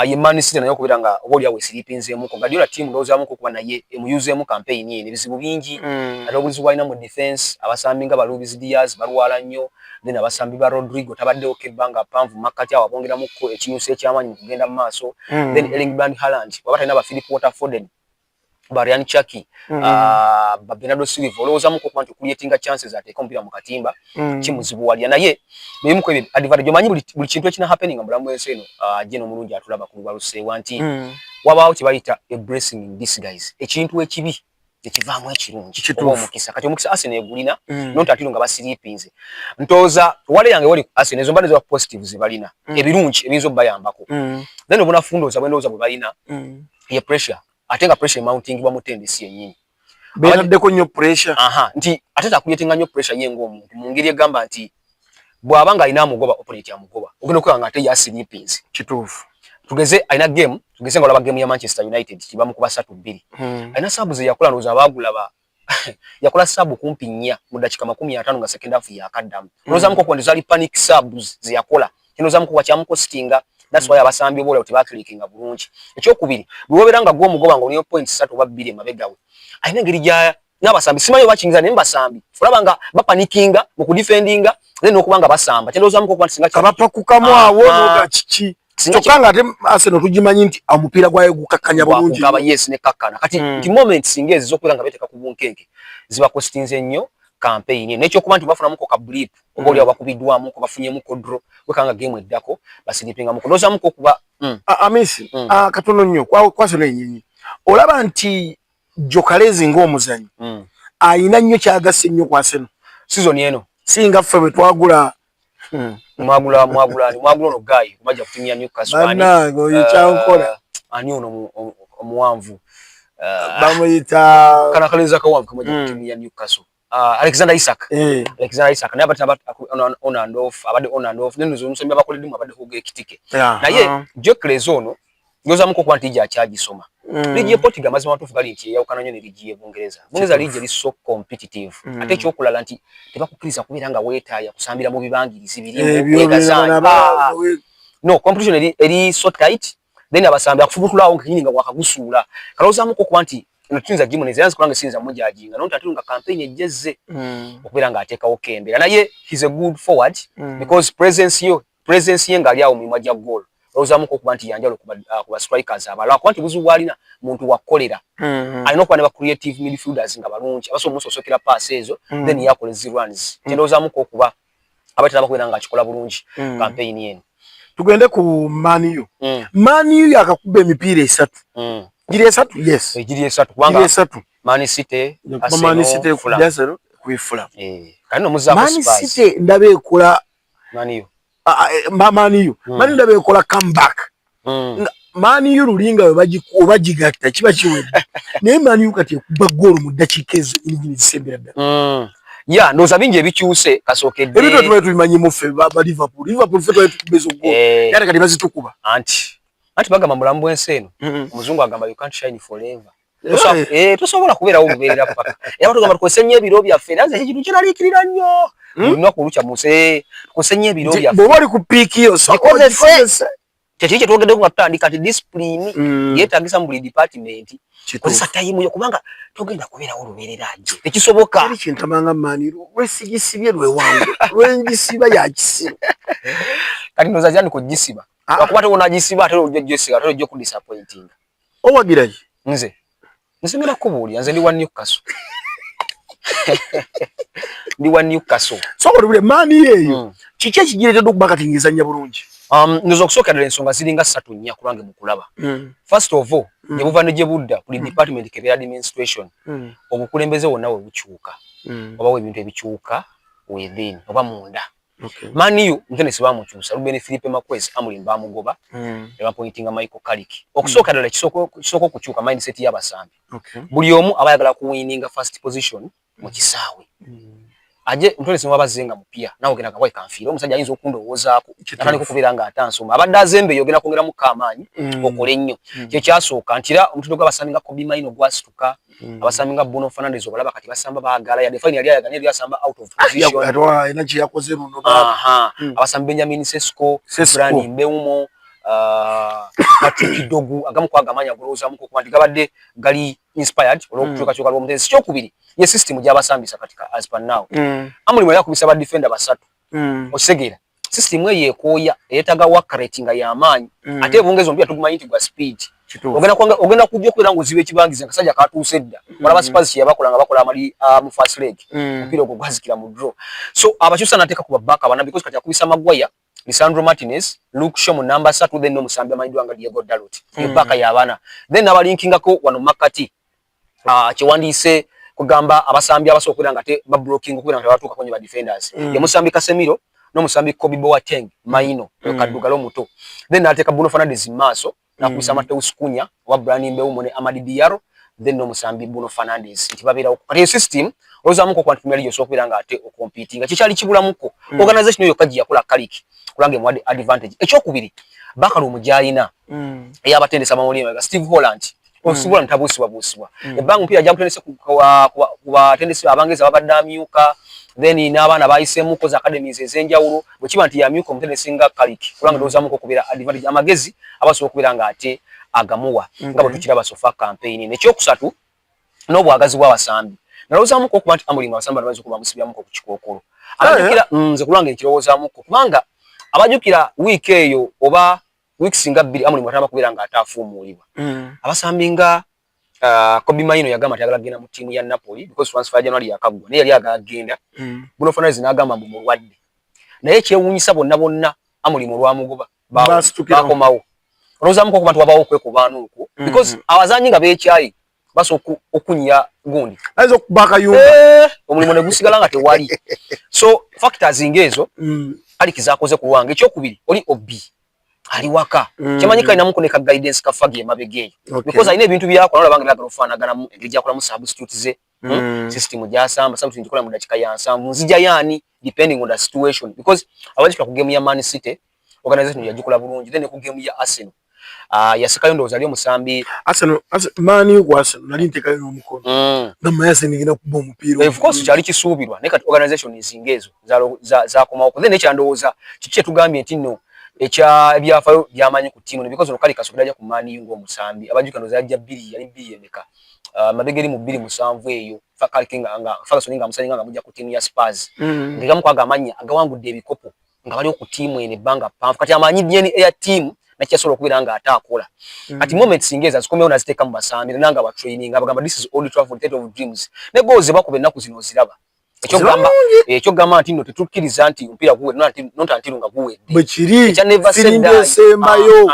S1: ye Man City naye okubeera nga oba oliawo esiripinzeemuko. Guardiola team ndowoozamuko okuba naye emuyuzeemu campaign eno ebizibu bingi, ate obuzibu bwalina mu defense, abasambi nga ba Luis Diaz balwala nnyo, then abasambi ba Rodrigo tabaddewoko ebbanga ppanvu makkati awo, abongeramuko ekinyusi ekyamaanyi mu kugenda mu maaso. Then Erling Brand Haaland waba talina ba Philip Walter Foden, ba Ryan Cherki, ba Bernardo Silva, olowoozamuko okuba nti okucreatinga chances ateeka omupiira mu katimba kimuzibuwalira. Naye nebimu ku ebyo advantage, omanyi buli kintu ekina happening mu bulamu bw'ensi eno, ajje n'omulungi atulaba ku Lubaluseewa nti wabaawo kye bayita a blessing in disguise, ekintu ekibi ekivaamu ekirungi oba omukisa. Kati omukisa Arsenal egulina, not atiro nga basiripinze. Ntooza wale yange wali ku Arsenal, ezo mbadde ziba positives ze balina, ebirungi ebiyinza okubayambako. Then obunafu ndowooza bwe ndowooza bwe balina ye pressure, ate nga pressure emountingibwa mutendesi yennyini.
S4: Beetaddeko nnyo pressure.
S1: Aha, nti ate takuleetinga nnyo pressure ye ng'omuntu, mu ngeri egamba nti bw'aba nga alina amugoba, opponent amugoba, ogenda okulaba nga ate yasiripinze. Tugeze alina game, tugeze nga olaba game ya Manchester United tibamukuba 3-2, alina sub ze yakola, ndowooza abaagulaba yakola sub kumpi nnya mu dakiika 50 nga second half yakaddamu. Ndowoozamuko kuba nti zaali panic subs ze yakola, ndowoozamuko kuba kyamukositinga. That's why abasambi oba tebaclickinga bulungi. Ekyokubiri, bwe wabeera nga gw'omugoba nga olina points 3 oba 2 emabega we, alina engeri gya n'abasambi, simanyi oba kiyinza, naye mubasambi olaba nga bapanikinga mu kudefendinga, then n'okuba nga basamba. Kyendowoozamuko okuba nti singa
S4: Kabapakukamu awo noga kiki, kyokka nga ate Arsenal tugimanyi nti omupiira gwayo gukakkanya bulungi.
S1: Gaba, yes, ne kakkana. Kati nti moments ng'ezo z'okubeera nga beeteeka ku bunkenke zibakositinze nnyo campaign, n'ekyokuba nti bafunamuko ka blip oba oliawo bakubiddwamuko, bafunyemuko draw, wekanga game eddako basiripingamuko. Ndowoozamuko okuba
S4: Amisi, katono nnyo ku Arsenal yennyini, olaba nti Gyökeres ng'omuzanyi ayina nnyo kyagasse nnyo ku Arsenal
S1: season eno?
S4: Singa ffe bwe twagula.
S1: Mwagula ani? Mwagula ono guy bajja kutimya Newcastle, ani?
S4: Bannange, oyo kyankola.
S1: Ani ono omuwanvu?
S4: Bamuyita
S1: Kana kalenzi akawanvu kamajja kutimu ya Newcastle. Alexander Isak, Alexander Isak naye abadde on and off, abadde on and off. Then omusambi abakoleddemu abadde Hugo Ekitike. Naye Gyökeres ono ndozamuko okuba nti liigi akyagisoma. Liigi ye Portugal, amazima matuufu gali nti eyawukana nnyo ne liigi ye Bungereza. Bungereza liigi eri so competitive. Ate ekyokulala nti tebakukkiriza kubeera nga weetaaya kusambira mu bibangirizi biri wegazaanya. No competition eri so tight, then abasambi akufubutulawo nkenyini nga wakagusuula. Kalowoozamuko okuba nti eno tuyinza gimuneza, era nze kubanga siyinza mujajinga nonti ate nga campaign ejjezze okubeera ng'ateekawo kembeera, naye he's a good forward because presence ye ng'ali awo mu mimwa gya goal, olowoozamuko okuba nti yanjawulo ku ba strikers abalala, kuba nti buzibu bw'alina muntu wakukolera. Alina okuba ne ba creative midfielders nga balungi abasobola omusoosokera pass ezo, then yakola ezi runs. Kyendowoozamuko okuba abatera bakubeera ng'akikola bulungi campaign eno.
S4: Tugende ku Man U. Man U yakakuba emipiira 3. Giri 3, yes.
S1: Egiri 3 kubanga
S4: giri 3.
S1: Man City,
S4: Man City,
S1: Fulham.
S4: Arsenal, ku Fulham.
S1: Kati no muzaako
S4: Man
S1: Spurs.
S4: City ndaba ekola
S1: Man U.
S4: Man U. Man U ndaba ekola comeback. Man U lulinga we bagigatta kiba kiwedde, naye Man U kati ekuba goolo mu ddakiika ezo nyini zisembera ddala.
S1: Ya, ndowooza bingi ebikyuse kasookedde.
S4: Ebintu tubaye tubimanyi muffe ba Liverpool. Liverpool ffe twali tukuba ezo goolo, ate kati bazitukuba.
S1: Anti bagamba mulamu bw'ensi eno, omuzungu agamba, "You can't shine forever." Tosobola kubeerawo olubeerera paka. Era batugamba tukozese nnyo ebiro byaffe, era nze ekintu kiraliikirira nnyo buli lunaku olukya mu nsi. Tukozese nnyo ebiro byaffe.
S4: Bw'oba oli ku peak yo,
S1: Gikozese.
S4: ogikozese.
S1: Kyekiri kyetwogeddeko nga tutandika nti discipline yeetagisa mu buli department. Kozesa time yo kubanga togenda kubeerawo olubeerera gye, tekisoboka.
S4: Teri kintamanga Man U, lwesigisibye lwewange lwengisiba yakisiba.
S1: Kati ndowooza gyandika ogisiba, lwakuba te wonagisiba ate ojja gyesiga ate ojja okudisappointinga.
S4: Owagiraki?
S1: Nze ngenda kukubuulira, nze ndi wa Newcastle, ndi wa Newcastle.
S4: Soka olubule Man U eyo. Kiki ekigireetedde okuba kati ngezannya bulungi?
S1: Ndoza okusookera ddala ensonga ziringa ssatu nnya kulwange mu kulaba. First of all, gye buva ne gye budda, buli department kebeera administration, obukulembeze wonna we bukyuka, obawo ebintu ebikyuka within oba munda. Man U mutendesi bamukyusa, Ruben Felipe Marques Amorim bamugoba, ne bapointinga Michael Carrick. Okusookera ddala kisooka okukyuka mindset y'abasambi. Buli omu aba ayagala kuwininga first position mu kisaawe. Aje mutendesi waba nga mupya, nawe ogenda gawayi kanfiire omusajja ayinza okundowoozaako, atandika okubeera ng'atansoma abadde azembeyo, ogenda kwongeramu amaanyi okole ennyo. Kyekyasooka nti era omutindo gw'abasambi nga Kobbie Mainoo gwasituka. Abasambi nga Bruno Fernandes obalaba kati basamba baagala, yadde fine yali ayagala, naye yali asamba out of position.
S4: Alina kye yakoze luno.
S1: Abasambi Benjamin Sesko, Bryan Mbeumo, Patrick Dorgu, agamu kwago amaanyi agolowoozamuko okuba nti gabadde gali inspired olw'okukyukakyuka lw'omutendesi. Ekyokubiri ye system gy'abasambisa kati as per now. Amorim yali akubisa ba defender basatu. Okitegeera, system eyo ekooya, eyeetaaga work rate nga y'amaanyi. Ate ebungereza omupiira tugumanyi nti gwa speed. Ogenda kujja okubeera ng'oziba ekibangizi akasajja katuuse dda. Olaba Spurs kye yabakola nga bakola amali mu first leg. Omupiira ogwo gwazikira mu draw. So abakyusa n'ateeka ku babaka bana because kati akubisa Maguire, Lisandro Martinez, Luke Shaw mu namba 3, then n'omusambi amanyiddwa nga Diogo Dalot. Yo baka y'abana. Then n'abalinkingako wano makati kyewandiise kugamba abasambi abasobola okubeera nga te ba blocking okubeera nga tebatuukako nnyo ba defenders. Ye musambi Casemiro n'omusambi Kobbie Boateng Mainoo, oyo kaddugala omuto. Then n'ateeka Bruno Fernandes mu maaso, n'akubisa Matheus Cunha oba Bryan Mbeumo ne Amad Diallo, then n'omusambi Bruno Fernandes nti babeerawo. Kati eyo system olowoozamuko okuba nti Premier League osobola okubeera nga ate okompitinga kikyali kibulamuko. Organization eyo yokka gye yakola Carrick kulanga emuwadde advantage. Ekyokubiri, backroom gy'alina ey'abatendesi abamuli emabega, Steve Holland. Steve Holland tabuusibwabuusibwa. Ebbanga omupiira gyamutendese ku batendesi abangereza babadde amyuka, then n'abaana bayiseemu koza academies ez'enjawulo. Bwe kiba nti yamyuka omutendesi nga Carrick, kubanga ndowoozamuko okubeera advantage, amagezi abasobola okubeera ng'ate agamuwa nga bwe tukiraba so far campaign eno. Ekyokusatu, n'obwagazi bw'abasambi. Nalowoozamuko okuba nti Amorim abasambi bano bayinza okuba bamusibyamuko ku kikookolo. Abajjukira, nze kulwange nkirowoozamuko kubanga abajjukira wiiki eyo oba weeks nga 2 Amorim atamba kubeera ng'ate afuumuulibwa. Abasambi nga Kobbie Mainoo yagamba nti ayagala kugenda mu ttiimu ya Napoli because transfer ya January yakaggwa, naye yali ayagala kugenda. Bruno Fernandes n'agamba mbu mulwadde. Naye ekyewuunyisa, bonna bonna Amorim olwamugoba bakomawo. Olowoozamuko okuba nti wabaawo okwekubaana okwo because abazanyi nga beekyayi basobola okunya gundi.
S4: Ayinza okuba akayumba.
S1: Omulimu ne gusigala nga tewali. So factors ng'ezo Carrick zakoze ku lwange. Ekyokubiri, oli Obi ali waka. Kyemanyi kalinamuko ne ka guidance ka Fergie emabega eyo. Because alina ebintu byakola olaba nga byagala okufaanaganamu engeri gy'akolamu substitute ze. System gyasamba something ngikola mu dakika ya 70, nzija yani depending on the situation, because abajjukira ku game ya Man City, organization yagikola bulungi. Then ku game ya Arsenal, yasikayo ndowooza ali omusambi.
S4: Arsenal, Man U ku Arsenal nali ntekayo n'omukono nga Arsenal egenda kuba omupiira.
S1: Of course kyali kisuubirwa, naye kati organization ezinga ezo zakomawo. Then ekyandowooza kiki kyetugambye nti nno ekya ebyafaayo byamanyi ku ttiimu, because ono kali kasokera ajja ku Man U ng'omusambi. Abajjukira ndowooza yajja bbiri, yali bbiri emeka, mabega eri mu 2007 eyo, nga Ferguson nga amusaninga nga mujja ku ttiimu ya Spurs, ngamu kwaga amannya agawangudde ebikopo nga baliwo ku ttiimu eno ebbanga ppanvu. Kati amanyi DNA ya ttiimu nakyasobola okubeera nga ate akola. Kati moments ng'ezo azikomyewo naziteeka mu basambi nanga ba training, abagamba, "This is Old Trafford, Theatre of Dreams." Ne goals bakuba ennaku zino oziraba. Ekyogamba nti nno tetukkiriza nti omupiira guwedde, not until nga guwedde.
S4: Bwe kiri.
S1: Ekya never said die.
S4: Esembayo.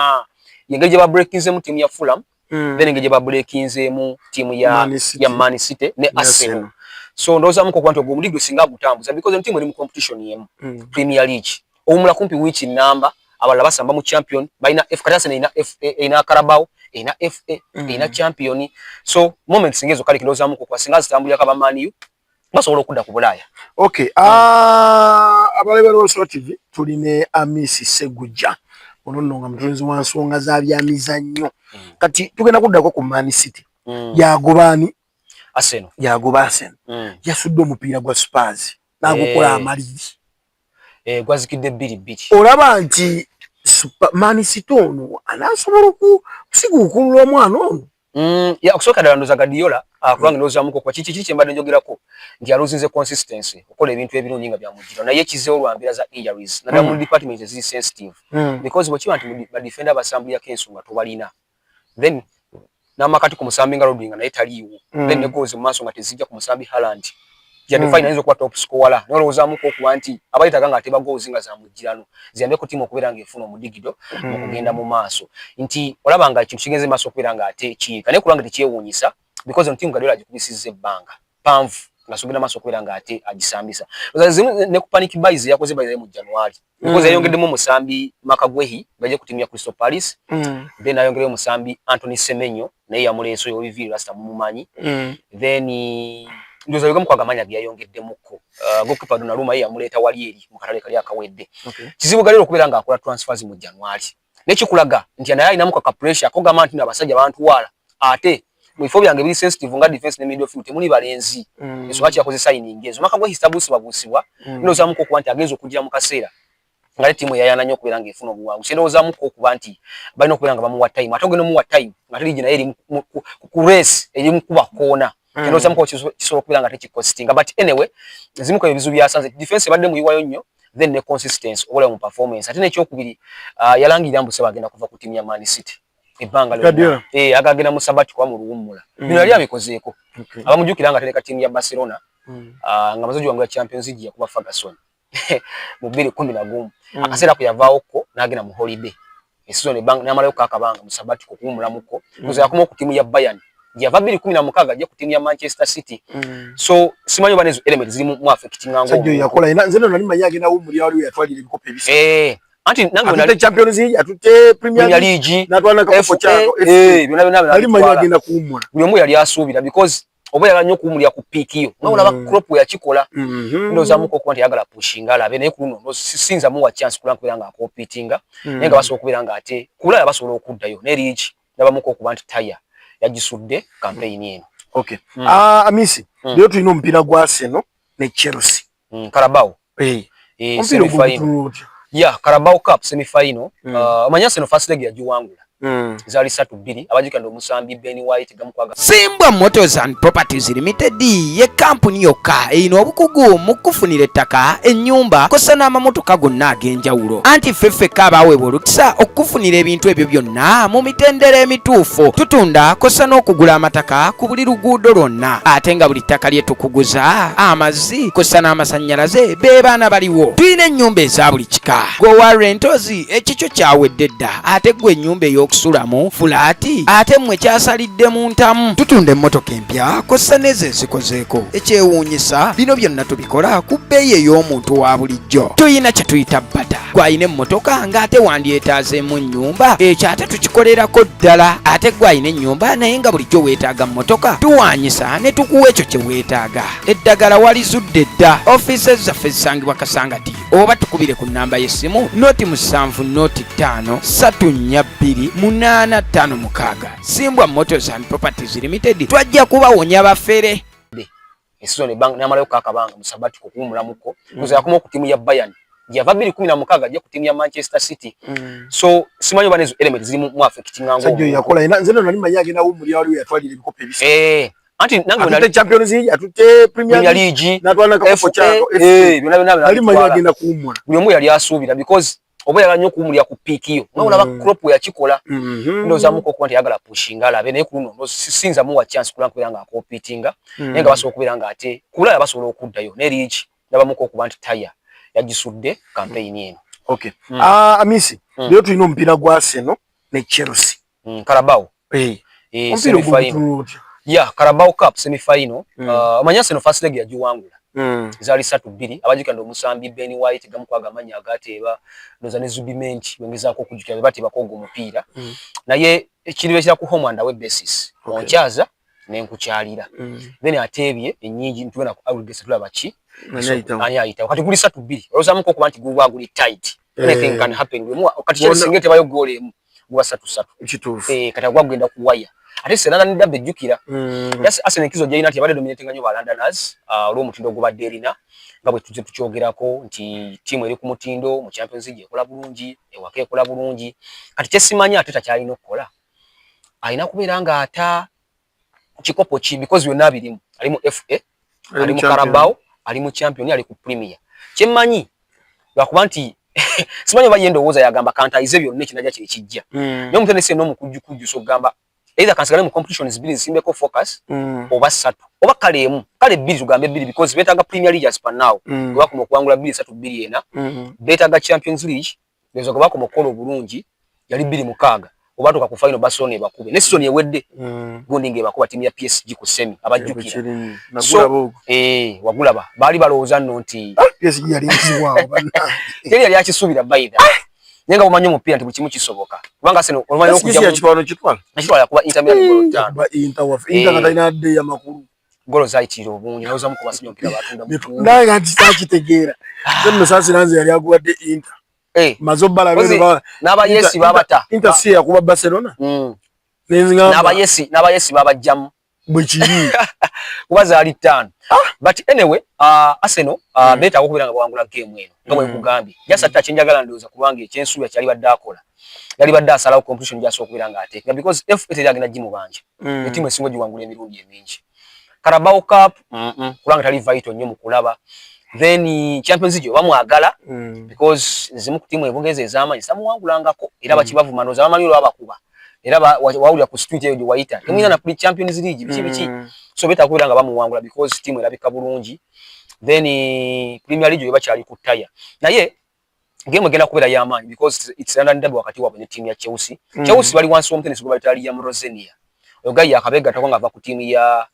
S1: Engeri gye babreakinzemu ttiimu ya Fulham, then engeri gye babreakinzeemu ttiimu ya
S4: Man City.
S1: Ya Man City ne Arsenal.
S4: Arsenal.
S1: So ndowoozamuko okuba nti ogwo omuligo singa agutambuza, because eno ttiimu eri mu competition emu, Premier League, owumula kumpi wiiki namba, abalala basamba mu champion, balina F, kati Arsenal erina FA, erina Carabao, erina FA, erina champion. So moments ngezo kale kindowoozamuko okuba singa zitambulirako aba Man U basobola okudda ku Bulaaya.
S4: Okay, abalabi ba Royal TV, tuli ne Amisi Segujja, ono nno nga mutunzi wa nsonga za byamizannyo. Kati tugenda kuddako ku Man City. Yagoba ani?
S1: Arsenal.
S4: Yagoba Arsenal. Yasudde omupiira gwa Spurs n'agukola amaliri.
S1: Eh, gwazikidde 2-2.
S4: Olaba nti Man City ono anaasobola okusiguukulula omwana ono?
S1: Ya, okusooka ddala ndowooza Guardiola, kubanga ndowoozamuko kuba kiki kye mbadde njogerako nti aluzinze consistency okukola ebintu ebirungi nga byamujjira, naye kizeewo lwa mbeera za injuries, naddala mu department eziri sensitive, because bwe kiba nti ba defender basambulirako ensonga tobalina, then n'amakati ku musambi nga Rodri nga naye taliiwo, then ne goals mu maaso nga tezijja ku musambi Haaland, yadde fine ayinza okuba top scorer, naye olowoozamuko okuba nti abayitaga nga ateba goals nga zamujjirano ziyambeko ttiimu okubeera ng'efuna omudigido mu kugenda mu maaso, nti olaba nga ekintu kigenze maaso okubeera nga ate kiyiika. Naye kulanga tekyewuunyisa, because ono ttiimu Guardiola agikubisizza ebbanga panvu nga sogenda maaso okubeera nga ate agisambisa. Zimu ne ku panic buys yakoze buys mu January, because yayongeddemu omusambi Marc Guehi baje ku ttiimu ya Crystal Palace, then ayongereyo omusambi Anthony Semenyo, naye yamuleese oyo Olivier Rasta mumumanyi. Then ndowooza bigamu kwaga amanya ge yayongeddemukko. Goalkeeper Donnarumma ye yamuleeta wali eri mu katale kali akawedde. Kizibu Guardiola okubeera ng'akola transfers mu January, nekikulaga nti naye alinamu kaka pressure akogamba nti abasajja bantuwaala, ate mu bifo byange biri sensitive nga defense ne midfield temuli balenzi. Ensonga ki yakoze signing ezo, Marc Guehi tabuusibwabuusibwa. Ndowoozamuko okuba nti agenza okugira mu kaseera nga ttiimu eyayana nnyo okubeera ng'efuna obuwanguzi. Ndowoozamuko okuba nti balina okubeera nga bamuwa time, ate ogenda omuwa time nga teri naye eri ku race eri mu kuba koona. Ndowoozamuko kisobola okubeera nga tekikostinga, but anyway, zimu ku ebizibu byasanze, defense ebadde muyiwayo nnyo, then ne consistency obola mu performance. Ate n'ekyokubiri, yalangirira mbu seba agenda kuva ku ttiimu ya Man City ebbanga lyonna, agagenda mu sabbatical mu luwummula. Bino yali abikozeeko. Abamujjukira nga atereka ttiimu ya Barcelona, nga amaze ogiwangula Champions League yakuba Ferguson mu 2011. Akaseera ko yavaawokko n'agenda mu holiday e season ebbanga n'amalayo akabanga mu sabbatical okuwummulamuko. Kuza yakoma ku ttiimu ya Bayern, gyava 2016 ajja ku ttiimu ya Manchester City. So simanyi oba nezo element ziri mu affecting nga
S4: Sajjo yakola ina nze nali manyi agenda wummulira, waliwo yatwalira ebikopo ebisatu.
S1: Eh, anti nange
S4: atutte Champions League, atutte Premier
S1: League,
S4: n'atwala n'akakopo kyako.
S1: Eh, byonna byonna.
S4: Nali manyi agenda kuwummula.
S1: Buli omu yali asuubira, because oba yagala nnyo okuwummulira ku peak yo nga olaba Klopp yakikola. Ndowoozamuko okuba nti ayagala pushinga alabe, naye ku luno sinza muwa chance kulanga kubeera nga akompitinga, naye nga basobola okubeera nga ate ku Bulaaya basobola okuddayo ne league. Ndabamuko okuba nti taya yagisudde campaign eno.
S4: Okay. Amisi, leero tulina omupiira gwa Arsenal ne Chelsea.
S1: Carabao.
S4: Eh.
S1: Eh,
S4: omupiira ogwo
S1: semi-final.
S4: gutunula otya?
S1: Yeah, Carabao Cup semi final. Omanyi Arsenal first leg yagiwangula. Zaali 3-2. Abajjukira ndi omusambi Ben White gamukwaga.
S5: Simbwa Motors and Properties Limited ye kampuni yokka erina obukugu mu kufunira ettaka, ennyumba kossa n'amamotoka gonna ag'enjawulo. Anti ffe ffekka abaaweebwa olukisa okukufunira ebintu ebyo byonna mu mitendera emituufu. Tutunda kossa n'okugula amataka ku buli luguudo lwonna, ate nga buli ttaka lye tukuguza, amazzi kossa n'amasannyalaze be baana baliwo. Tulina ennyumba eza buli kika. Gwe owa rentals ekikyo kyawedde dda, ate gwe ennyumba ey'oku ey'okusulamu fulaati ate mmwe kyasalidde mu ntamu. Tutunda emmotoka empya kw'ossa n'ezo ezikozeeko. Ekyewuunyisa bino byonna tubikola ku bbeeyi ey'omuntu wa bulijjo. Tuyina kye tuyita bata. Gwe alina emmotoka ng'ate wandyetaazeemu nnyumba, ekyo ate tukikolerako ddala. Ate gwe alina ennyumba naye nga bulijjo weetaaga mmotoka, tuwaanyisa ne tukuwa ekyo kye weetaaga. Eddagala walizudde dda. Ofiisi zaffe zisangibwa Kasangati oba tukubire ku nnamba y'essimu 0 7 0 5 3 4 2 8 5 6. Simbwa Motors and Properties Limited, twajja kubawonya bafere.
S1: Esizoni namalayo kakabanga mu sabbatical okuwumulamuko mm. Yakoma ku tiimu ya Bayern gyava 2016 ajja ku tiimu ya Manchester City so simanyi oba nezo element zirimu mu affecting
S4: nga
S1: ngo
S4: yakola ina nze nali manyi agenda wumulya waliwo yatwalira ebikopo ebisatu.
S1: Anti nange
S4: atutte Champions League, atutte Premier
S1: League,
S4: natwala nakakopo kyako.
S1: Byonna byonna.
S4: Nali manyi agenda kuwumula.
S1: Buli omu yali asuubira because oba yagala nnyo okuwumulira ku peak yo nga olaba Klopp yakikola. Ndowoozamuko okuba nti yagala pushinga alabe, naye ku luno sinza muwa chance kulanga kubeera nga acompetinga naye nga basobola okubeera nga ate ku Bulaaya basobola okuddayo ne liigi. Ndabamuko okuba nti taya yagisudde campaign eno.
S4: Okay. Ah, Amisi, leero tulina omupiira gwa Arsenal ne Chelsea.
S1: Carabao.
S4: Eh, omupiira ogwo otya?
S1: Yeah, Carabao Cup semi final. Omanyi Arsenal first leg yagiwangula. Zaali 3-2. Abajjukira ndi omusambi Ben White gamukwaga amannya agateeba noza ne Zubimendi wengezaako okujjukira be bateebako ogwo omupiira. Naye ekiriba ekira ku home and away basis. Onkyaza nenkukyalira. Then ateebye ennyingi ntugenda ku aggregate tulaba ki ani ayitawo. Kati guli 3-2, olowoozamuko okuba nti guba guli tight. Anything can happen. Kati Chelsea singa tebayo goal emu guba 3-3.
S4: Kituufu.
S1: Kati agwa gugenda kuwaya ate Senana ne Dabbe jjukira. Yes, Arsenal enkizo gyerina nti yabadde dominating nnyo ba Londoners olw'omutindo ogubadde erina nga bwe tujje tukyogerako nti ttiimu eri ku mutindo mu Champions League ekola bulungi, ewaka ekola bulungi. Kati kyesimanyi ate takyalina okukola, alina kubeera ng'ata kikopo ki because byonna birimu, ali mu FA, ali mu Carabao, ali mu Champion, ali ku Premier. Kyemmanyi lwakuba nti simanyi oba ye ndowooza yagamba kantayize byonna ekinajja kyekijja naye omutendesi yenna omukujjukujjusa okugamba either kansigale mu competitions bbiri nsimbeko focus oba ssatu oba kale emu kale bbiri, tugambe bbiri because beetaaga Premier League as per now bakoma okuwangula 2 3 2 4 beetaaga Champions League ezo gwe bakoma okukola obulungi yali 2006 obatuuka ku final Barcelona ebakube ne season ewedde gundi ng'ebakuba ttiimu ya PSG ku semi abajjukira. So wagulaba baali balowooza nno nti
S4: ah, PSG yali nzibu awo bannange.
S1: Teri yali akisuubira bayida naye nga bumanyi omupiira nti buli kimu kisoboka kubanga Arsenal oluvannyuma
S4: lw'okujja yakitwala kitwala
S1: nakitwala kuba Inter Milan golo 5.
S4: Kuba Inter waffe, Inter nga talina dde yamakulu.
S1: Golo zayitirira obungi nawoozamu ku basajja omupiira batunda mu
S4: nange nti sakitegeera nze nno saasira nze yali aguwadde Inter maze obbala.
S1: N'abayesi babata.
S4: Inter si yakuba Barcelona.
S1: N'abayesi n'abayesi babajjamu.
S4: Bwe kiri.
S1: Kuba zaali 5. But anyway, Arsenal beetaaga okubeera nga bawangula game eno nga bwe nkugambye. Just ate kyenjagala ndowooza kubanga ekyensuubira kyali badde akola yali badde asalawo competition gy'asobola okubeera ng'ateeka because FA teri agenda gimubanja ettiimu esinga ogiwangula emirundi emingi. Carabao Cup kubanga tali vital nnyo mu kulaba. Then Champions League bamwagala because zimu ku ttiimu ebungereza ez'amaanyi zamuwangulangako era bakibavuma ndowooza bamanyi olwabakuba era wawulira ku street eyo gye wayita temuyina na kuli Champions League biki biki so beetaaga okubeera nga bamuwangula because ttiimu erabika bulungi. Then Premier League bakyali ku ttaya naye game egenda kubeera y'amaanyi because it's London derby wakati waabwe ne ttiimu ya Chelsea. Chelsea bali wansi w'omutendesi gwe bayita Liam Rosenior. Oyo guy yakabeegattako ng'ava ku ttiimu ya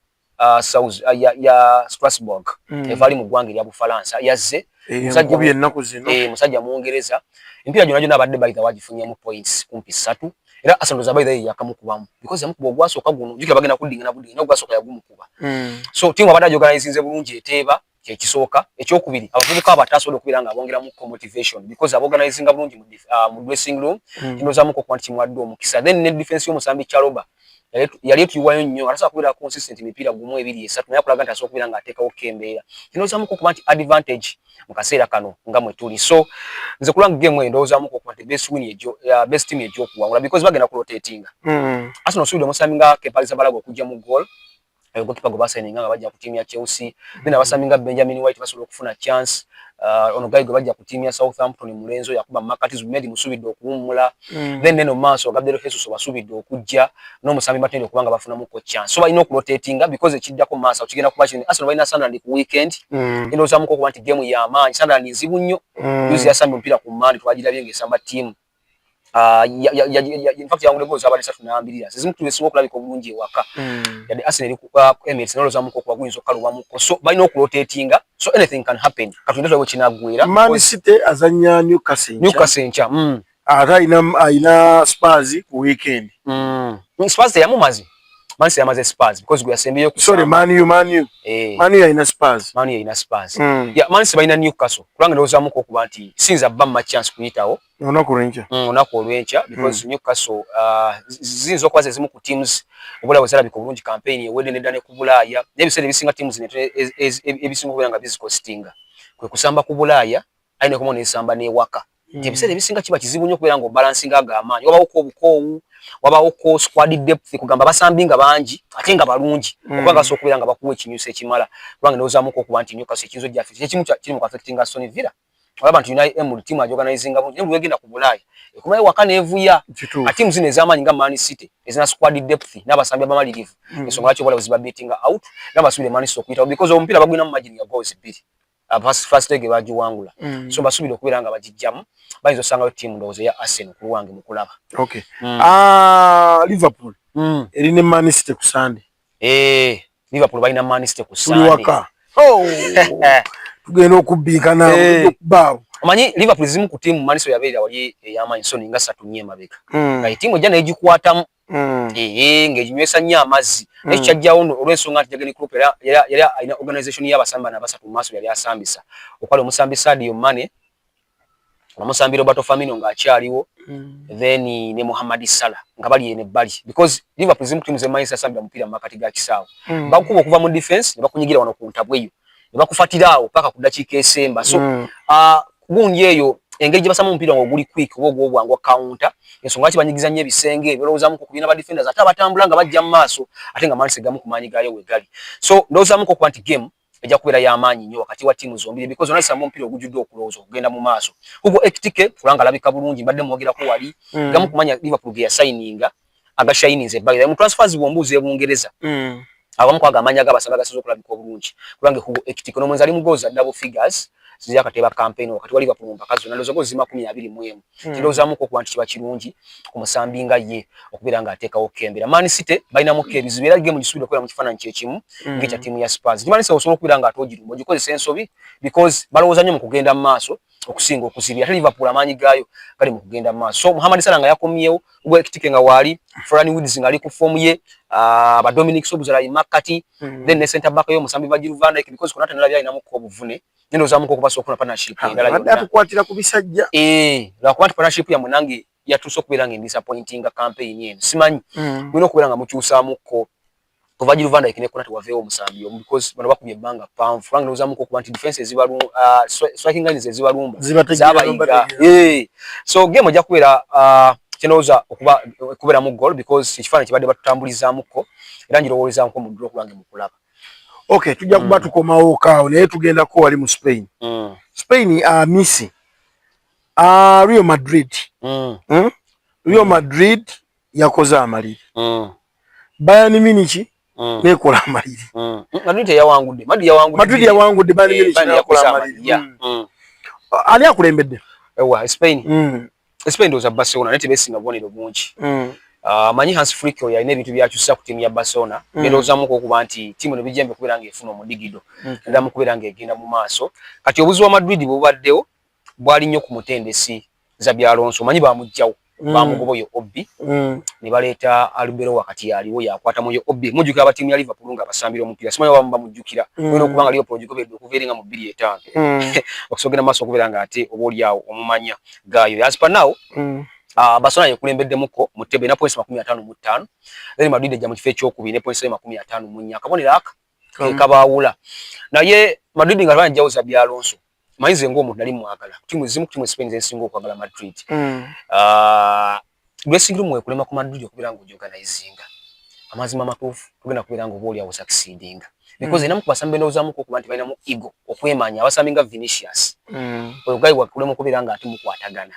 S1: South ya Strasbourg eva ali mu ggwanga erya Bufalansa yazze.
S4: Musajja ennaku zino.
S1: Musajja Mungereza. Emipiira gyonna gyonna abadde bayita wagifunyemu points kumpi 3 era Arsenal za bayita yakamukubamu because yamukuba ogwasooka guno jjukira bagenda kuddingana buddingana ogwasooka yagumukuba so ttiimu abadde agyorganizinze bulungi eteeba kyekisooka. Ekyokubiri abavubuka abato asobola okubeera nga abongeramuko motivation because aborganizinga bulungi mu dressing room kindowoozamuko okuba nti kimuwadde omukisa. Then ne defense y'omusambi Chalobah yali etuyiwayo nnyo atasobola kubeera consistent emipiira gumu ebiri esatu naye akulaga nti asobola okubeera ng'ateekawo ko embeera kindowoozamuko okuba nti advantage mu kaseera kano nga mwe tuli. So nze kulanga game eyo ndowoozamuko okuba nti best win ejo best team ej'okuwangula because bagenda kurotatinga. Arsenal osuubidde omusambi nga Kepa Arrizabalaga okujja mu goal, goalkeeper gwe basayininga nga bajja ku ttiimu ya Chelsea. Then abasambi nga Benjamin White basobola okufuna chance. Ono guy gwe bajja ku ttiimu ya Southampton mulenzi oyo yakuba Makati Zubimendi musuubidde okuwummula. Then neno maaso Gabriel Jesus basuubidde okujja n'omusambi Martinelli okuba nga bafunamuko chance. So balina okurotatinga because ekiddako maaso kigenda kuba kinene. Arsenal balina Sunderland ku weekend. Ndowoozamuko okuba nti game y'amaanyi. Sunderland nzibu nnyo. Juzi yasambye omupiira ku Monday twagirabye ng'esamba ttiimu. In fact yawangudde goals abadde satu n'ambirira zizimu ku ezisinga okulabika obulungi ewaka. Yadde Arsenal eri ku Emirates, nolowoozamuko okuba guyinza okukalubamuko, so balina okurotatinga, so anything can happen. Katulinde tulabe kinaggwera.
S4: Man City azanya Newcastle.
S1: Newcastle enkya.
S4: Ate alina Spurs ku weekend.
S1: Spurs teyamumaze. Man City yamaze Spurs because gwe yasembeyo.
S4: Sorry, Man U, Man U. Man U alina Spurs.
S1: Man U alina Spurs. Yeah, Man City balina Newcastle. Kubanga ndowoozamuko okuba nti sinza bba mu chance kuyitawo.
S4: Olunaku olwenkya.
S1: Olunaku olwenkya, because Newcastle ziyinza okuba ze zimu ku teams obula bwe zalabika obulungi campaign ewedde nedda ne ku Bulaaya. N'ebiseera ebisinga teams ebisinga okubeera nga bizicostinga kwe kusamba ku Bulaaya, aye nekomawo nesamba n'ewaka. Nti ebiseera ebisinga kiba kizibu nnyo okubeera nga obalansinga ago amaanyi. Wabawo ko obukoowu, wabawo ko squad depth, kugamba basambi nga bangi ate nga balungi okuba nga basobola okubeera nga bakuwa ekinyusi ekimala. Kubanga ndowoozamuko okuba nti Newcastle ekiyinza ojja ekimu kiri mu affecting Aston Villa. Olaba nti Unai Emery team agiorganizinga bulungi, naye bwegenda ku Bulaaya ekomayo waka neevuya. Ate zino ez'amaanyi nga Man City ezina squad depth n'abasambi abamalirivu, ensonga lwaki obala bwe beatinga out era basuubire Man City okuyitawo, because omupiira bagulina mu margin ya goals 2. First leg bagiwangula, so basuubire okubeera nga bagijjamu. Bayinza osangayo ttiimu ndowooza eya Arsenal ku lwange mu kulaba.
S4: Okay. Ah, Liverpool eri ne Man City ku Sunday.
S1: Eh, Liverpool balina Man City ku
S4: Tuli
S1: Sunday.
S4: waka. Oh, tugenda okubbinkana okubaawo.
S1: Omanyi Liverpool zimu ku ttiimu Man City yabeerera wali ey'amaanyi, so ninga 3 4 emabega, nga ettiimu ejja n'egikwatamu, ng'eginywesa nnyo amazzi. Naye kyajjawo olw'ensonga nti Jurgen Klopp yali alina organization y'abasambi bano abasatu mu maaso yali asambisa okwali omusambi Sadio Mane, omusambi Roberto Firmino ng'akyaliwo, then ne Mohamed Salah nga bali eno ebbali, because Liverpool zimu ku ttiimu zemanyi zisambira mupiira mu makati ga kisaawe. Bakuba okuva mu defense ne bakunyigira wano ku ntabwe eyo ne bakufatira awo paka ku ddakiika esemba. So gundi eyo engeri gye basama omupiira nga oguli quick oba ogw'obwangu counter, ensonga lwaki banyigiza nnyo ebisenge ebirowoozamu ku kubina ba defenders ate abatambula nga bajja mu maaso, ate nga Man City gamu ku maanyi gaayo we gali. So ndowoozamuko okuba nti game ejja kubeera y'amaanyi nnyo wakati wa ttiimu zombiri, because onalisamba omupiira ogujjudde okulowooza okugenda mu maaso. Hugo Ekitike kubanga alabika bulungi, mbadde mwogerako wali, gamu kumanya Liverpool ge yasayininga agashayininze ebbali mu transfers bw'ombuuza e Bungereza, abamu kwaga amanya g'abasambi agasinze okulabika obulungi, kubanga Hugo Ekitike n'omulenzi ali mu goals za double figures ziyakateeba campaign wakati wa Liverpool mu mpaka zonna, ndowooza goals 21. Kirowoozamuko okuba nti kiba kirungi ku musambi nga ye okubeera ng'ateekawo kembera. Man City balinamuko ebizibu, era game gisuubira okubeera mu kifaananyi kyekimu ng'ekya ttiimu ya Spurs. Man City osobola okubeera ng'ate ogirumba ogikozesa ensobi, because balowooza nnyo mu kugenda mu maaso okusinga okuzibya, ate Liverpool amaanyi gaayo gali mu kugenda mu maaso. So Mohamed Salah nga yakomyewo, Hugo Ekitike nga waali, Florian Wirtz nga ali ku form ye, ba Dominic Szoboszlai Makati, then ne center back yo musambi Virgil van Dijk, because Konate nalabye alinamuko obuvune. Ndowoozamuko okuba okufuna partnership endala
S4: yonna atukwatira ku bisajja.
S1: Eh, lwakuba nti partnership yammwe nange yatuuse okubeera nga endisappointinga campaign eno. Simanyi, mulina okubeera nga mukyusaamuko ku Virgil van Dijk ne Konate, waveewo omusambi omu, because bano bakubye ebbanga ppanvu, kubanga ndowoozamuko okuba nti defense ezibalumba, striking lines ezibalumba zabayiga. So game ojja kubeera kyendowooza okuba kubeeramu goal, because ekifaananyi kibadde batutambulizaamuko, era ngirowoolezaamuko mu draw kulwange mu kulaba.
S4: Okay, tujja kuba tukomawo kaawo, naye tugendako wali mu Spain. Spain, Messi, Real Madrid, Real Madrid yakoze amaliri, Bayern Munich nekola amaliri.
S1: Madrid yawangudde, Madrid yawangudde.
S4: Madrid yawangudde, Bayern Munich nekola amaliri. Ani akulembedde?
S1: Ewa Spain? Spain ndowooza Barcelona, naye tebeesinga bubonero bungi. Manyi Hans Flick oyo alina ebintu byakyusa ku ttiimu ya Barcelona. Ndowoozamuko okuba nti ttiimu ne bijembe okubeera ng'efuna omudigido era mu kubeera ng'egenda mu maaso. Kati obuzibu wa Madrid bwe bubaddewo bwali nnyo ku mutendesi Xabi Alonso. Omanyi bamuggyawo, bamugoba oyo Obbi, ne baleeta Arbeloa. Kati yaliwo yakwata muyo Obbi. Mujjukira aba ttiimu ya Liverpool nga basambira omupiira, simanyi abamu bamujjukira, olina okuba nga Liverpool ogigoberedde okuva eri nga mu 2005 okusogera maaso, okubeera nga ate oba oliawo omumanya gaayo. As per now, Barcelona yekulembeddemukko mu table erina points 55, then Madrid ejja mu kifo ekyokubiri ne points 54. Akabonero aka kekabaawula, naye Madrid nga tebajjawo Xabi Alonso, manyi nze ng'omuntu nali mwagala tiimu zimu ku tiimu Spain zensinga okwagala Madrid. Dressing room wekulema ku Madrid okubeera ng'ogiorganizinga, amazima amatuufu tugenda kubeera nga oba oliawo succeedinga, because erinamu ku basambi bendowoozamuko okuba nti balinamu ego, okwemanya, abasambi nga Vinicius. Oyo guy wakulema okubeera nga ate mukwatagana.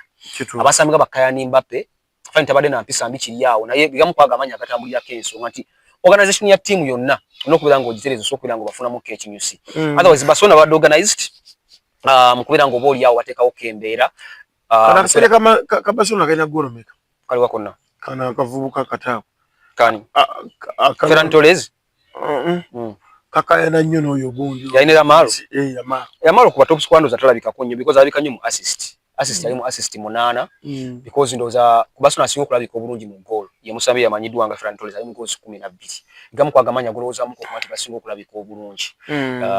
S1: Abasambi nga ba Kylian Mbappe, fine, tabadde na mpisa mbi kiri awo, naye bigamu kwaga amaanyi agatambulirako ensonga nti organization ya ttiimu yonna olina okubeera ng'ogitereza, osobola okubeera ng'obafunamuko ekinyusi. Otherwise Barcelona badde organized mu kubeera ng'oba oli awo bateekawo embeera.
S4: Kana akasajja ka Barcelona kalina goolo meka?
S1: Kaliwa konna?
S4: Kano akavubuka kataako.
S1: Kani? Ferran Torres?
S4: Kakayana nnyo n'oyo gundi.
S1: Yalina Yamal?
S4: Eh, Yamal.
S1: Yamal kuba top scorer ndowooza talabikako nnyo because alabika nnyo mu assist. Assist ali mu assist 8 because ndowooza ku Barcelona asinga okulabika obulungi mu goal. Ye musambi yamanyiddwa nga Ferran Torres ali mu goals 12. Gamu kwagamanya golowoozamu okuba nti basinga okulabika obulungi.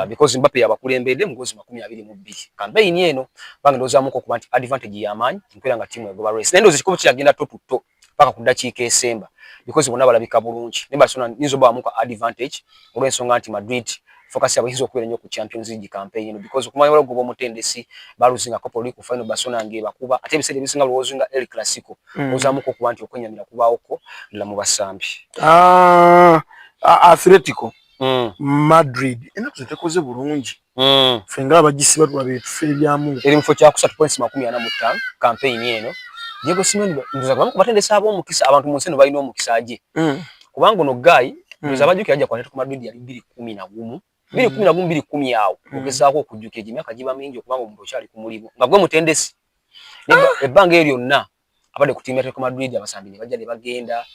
S1: Because Mbappe yabakulembedde mu goals 22. Campaign eno bange ndowoozamuko okuba nti advantage y'amaanyi nkwera nga ttiimu egoba race. Naye ndowooza ekikopo kyagenda toe to toe paka ku ddakiika esemba because bonna balabika bulungi. Naye Barcelona nyinza obbawamu ka advantage olw'ensonga nti Madrid focus yabwe eyinza okubeera nnyo ku Champions League campaign eno because okumanya waliwo goba omutendesi baluzinga kopo oli ku final Barcelona ng'ebakuba, ate ebiseera ebisinga lowooza nga El Clasico ozaamuko okuba nti okwenyamira kubaawoko ddala mu basambi.
S4: Ah, Atletico Madrid ennaku zino tekoze bulungi. Ffe ng'abagisiba tulaba etufa ebyamu.
S1: Eri mu kifo kyakusatu, points 45 campaign eno. Diego Simeone ndoza kubamu ku batendesi ab'omukisa abantu mu nsi eno balina omukisa gye kubanga ono guy ndoza abajjukira ajja ku Atletico Madrid yali 2011, 2011, 2010 awo. Ogezaako okujjukira egyo emyaka giba mingi okubanga omuntu okyali ku mulimu nga gwe mutendesi. Ebbanga eryo lyonna abadde ku ttiimu ya Atletico Madrid, abasambi ne bajja ne bagenda.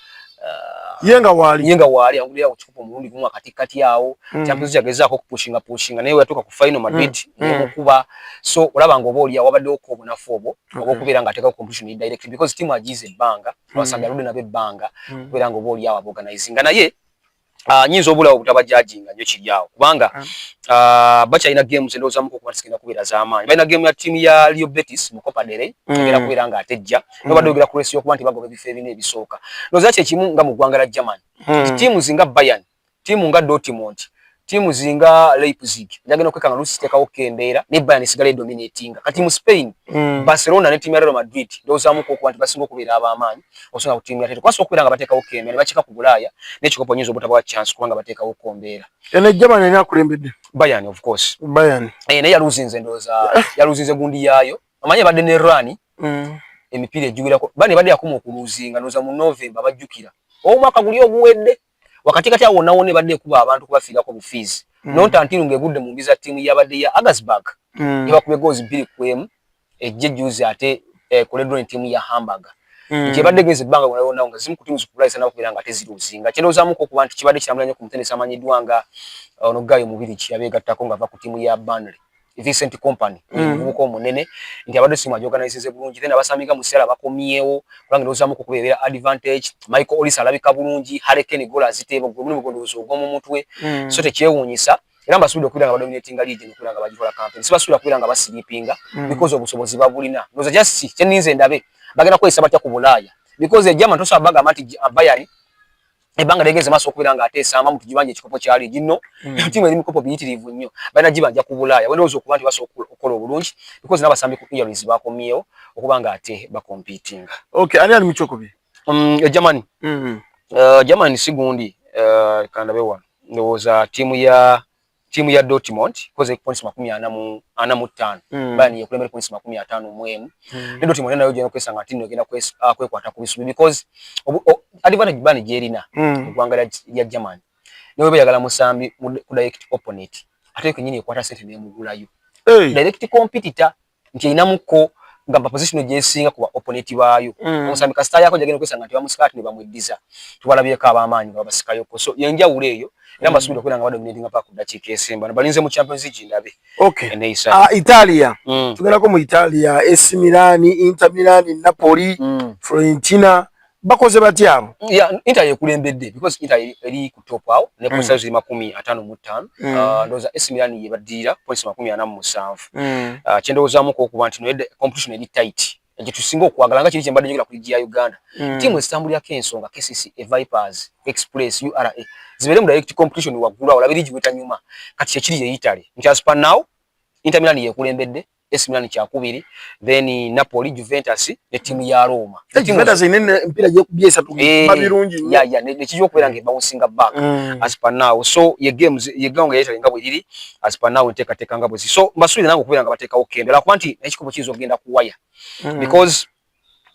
S4: Ye nga waali.
S1: Ye nga waali, awangulira ku kikopo omulundi gumu akatikati awo. Champions League agezaako okupushinga pushinga naye weyatuuka ku final Madrid nemukuba. So olaba nga oba oli awo wabaddewo ko obunafu obwo obw'okubeera ng'ateekawo competition direct because ttiimu agiize ebbanga, abasambi aludde nabo ebbanga, okubeera nga oba oli awo aborganizinga. Naye nyinza obulawo obutabajajinga nnyo kiri awo kubanga bakyalina games endowoozamuko okuba nti zigenda kubeera z'amaanyi. Balina game ya ttiimu ya Real Betis mu Copa del Rey egenda kubeera ng'ate ejja nobadde oyogera ku race y'okuba nti bagoba ebifo ebina ebisooka. Ndowooza kyekimu nga mu ggwanga lya Germany nti ttiimu zinga Bayern, ttiimu nga Dortmund, ttiimu zinga Leipzig zagenda okwekanga lusi ziteekawo ko embeera ne Bayern esigala edominatinga. Kati mu Spain, Barcelona ne ttiimu ya Real Madrid ndowoozamuko okuba nti basinga okubeera ab'amaanyi okusinga ku ttiimu ya Atletico. Basobola okubeera nga bateekawo ko embeera ne bakika ku Bulaaya n'ekikopo nyinza obutabawa chance kubanga bateekawo ko mbeera.
S4: Eno Germany ani akulembedde?
S1: Bayern, of course.
S4: Bayern.
S1: Eh, naye yaluzinze, ndowooza yaluzinze gundi yaayo. Omanyi ebadde ne run emipiira egiwerako. Bayern ebadde yakoma okuluzinga ndowooza mu November, bajjukira omwaka guli oguwedde. Wakati kati awo wonna wonna ebadde ekuba abantu kubafiirako bufiizi not until ng'egudde mu mbi za ttiimu yabadde ya Augsburg ebakubye goals 2-1. Ejje juzi ate ekoleddwa ne ttiimu ya Hamburg nti ebadde genze ebbanga wonna wonna nga zimu ku ttiimu zikubulaisa nakubeera nga teziruzinga. Kyendowoozamuko okuba nti kibadde kirambula nnyo ku mutendesi amanyiddwa nga ono guy omubirigi yabeegattako ng'ava ku ttiimu ya Burnley, Vincent Kompany, omuvubuka omunene, nti abadde simu agyoganizinze bulungi. Then abasambi nga Musiala bakomyewo kubanga ndowoozamuko okuba ebeera advantage. Michael Olise alabika bulungi, Harry Kane goal aziteeba gwe mulimu gwondowooza ogw'omu mutwe. So tekyewuunyisa era mbasuubira okubeera nga badominatinga league nokubeera nga bagitwala campaign. Sibasuubira kubeera nga basiripinga because obusobozi babulina. Ndowooza just kyeninze ndabe bagenda kweyisa batya ku Bulaaya because e Germany tosobola bagamba nti Bayern ebbanga lyegeze maaso okubeera ng'ate esamba mu tugibanja ekikopo kya liigi nno. Ttiimu eri mikopo biyitirivu nnyo, balina gibanja ku Bulaaya. Wendowooza okuba nti basobola okukola obulungi because n'abasambi ku injuries bakomyewo okuba nga ate bakompitinga.
S4: Okay, ani ali mu kyokubiri?
S1: E Germany. Germany si gundi, kandabe wano, ndowooza ttiimu ya Dortmund koze points 45. Bayern yekulembera points 51. Ne Dortmund nayo genda okwesanga nti nno egenda kwekwata ku bisubi because advantage Bayern gyerina mu ggwanga lya Germany, ne bwe yagala musambi ku direct opponent ate kenyini ekwata sente nemugulayo. Direct competitor nti erinamuko gamba position gyesinga ku ba opponent baayo. Omusambi kasita yako gyagenda okwesanga nti bamusika ati ne bamweddiza, tubalabyeko ab'amaanyi nga babasikayoko. So yenjawulo eyo era mbasuubira okubeera nga badominatinga paka ku ddakiika esemba. Balinze mu Champions League ndabe eneeyisa.
S4: Ah, Italia. Tugendako mu Italia, AC Milan, Inter Milan, Napoli, Fiorentina bakoze batya abo?
S1: Yeah, Inter yekulembedde because Inter eri ku top awo ne points ziri 55. Ndowooza AC Milan yebaddirira points 47. Kyendowoozaamuko okuba nti no competition eri tight ekyo tusinga okwagala nga kiri kyembadde njogera ku ligi ya Uganda. Ttiimu ezitambulirako ensonga, KCCA, Vipers, Express, URA, zibeere mu direct competition waggulu awo olabe ligi bwetanyuma. Kati kyekiri ye Italy nti as per now Inter Milan yekulembedde, AC Milan kyakubiri, then Napoli, Juventus ne ttiimu ya Roma.
S4: Juventus ine emipiira gyekubye esatu. Birungi nnyo.
S1: Ya, nekijja okubeera nga ebouncing back as per now. So ye games ye gawanga ya Italy nga bwe liri as per now, enteekateeka nga bwe ziri. So mbasuubira nange okubeera nga bateekawo kembe lwakuba nti ekikopo kiyinza okugenda kuwaya because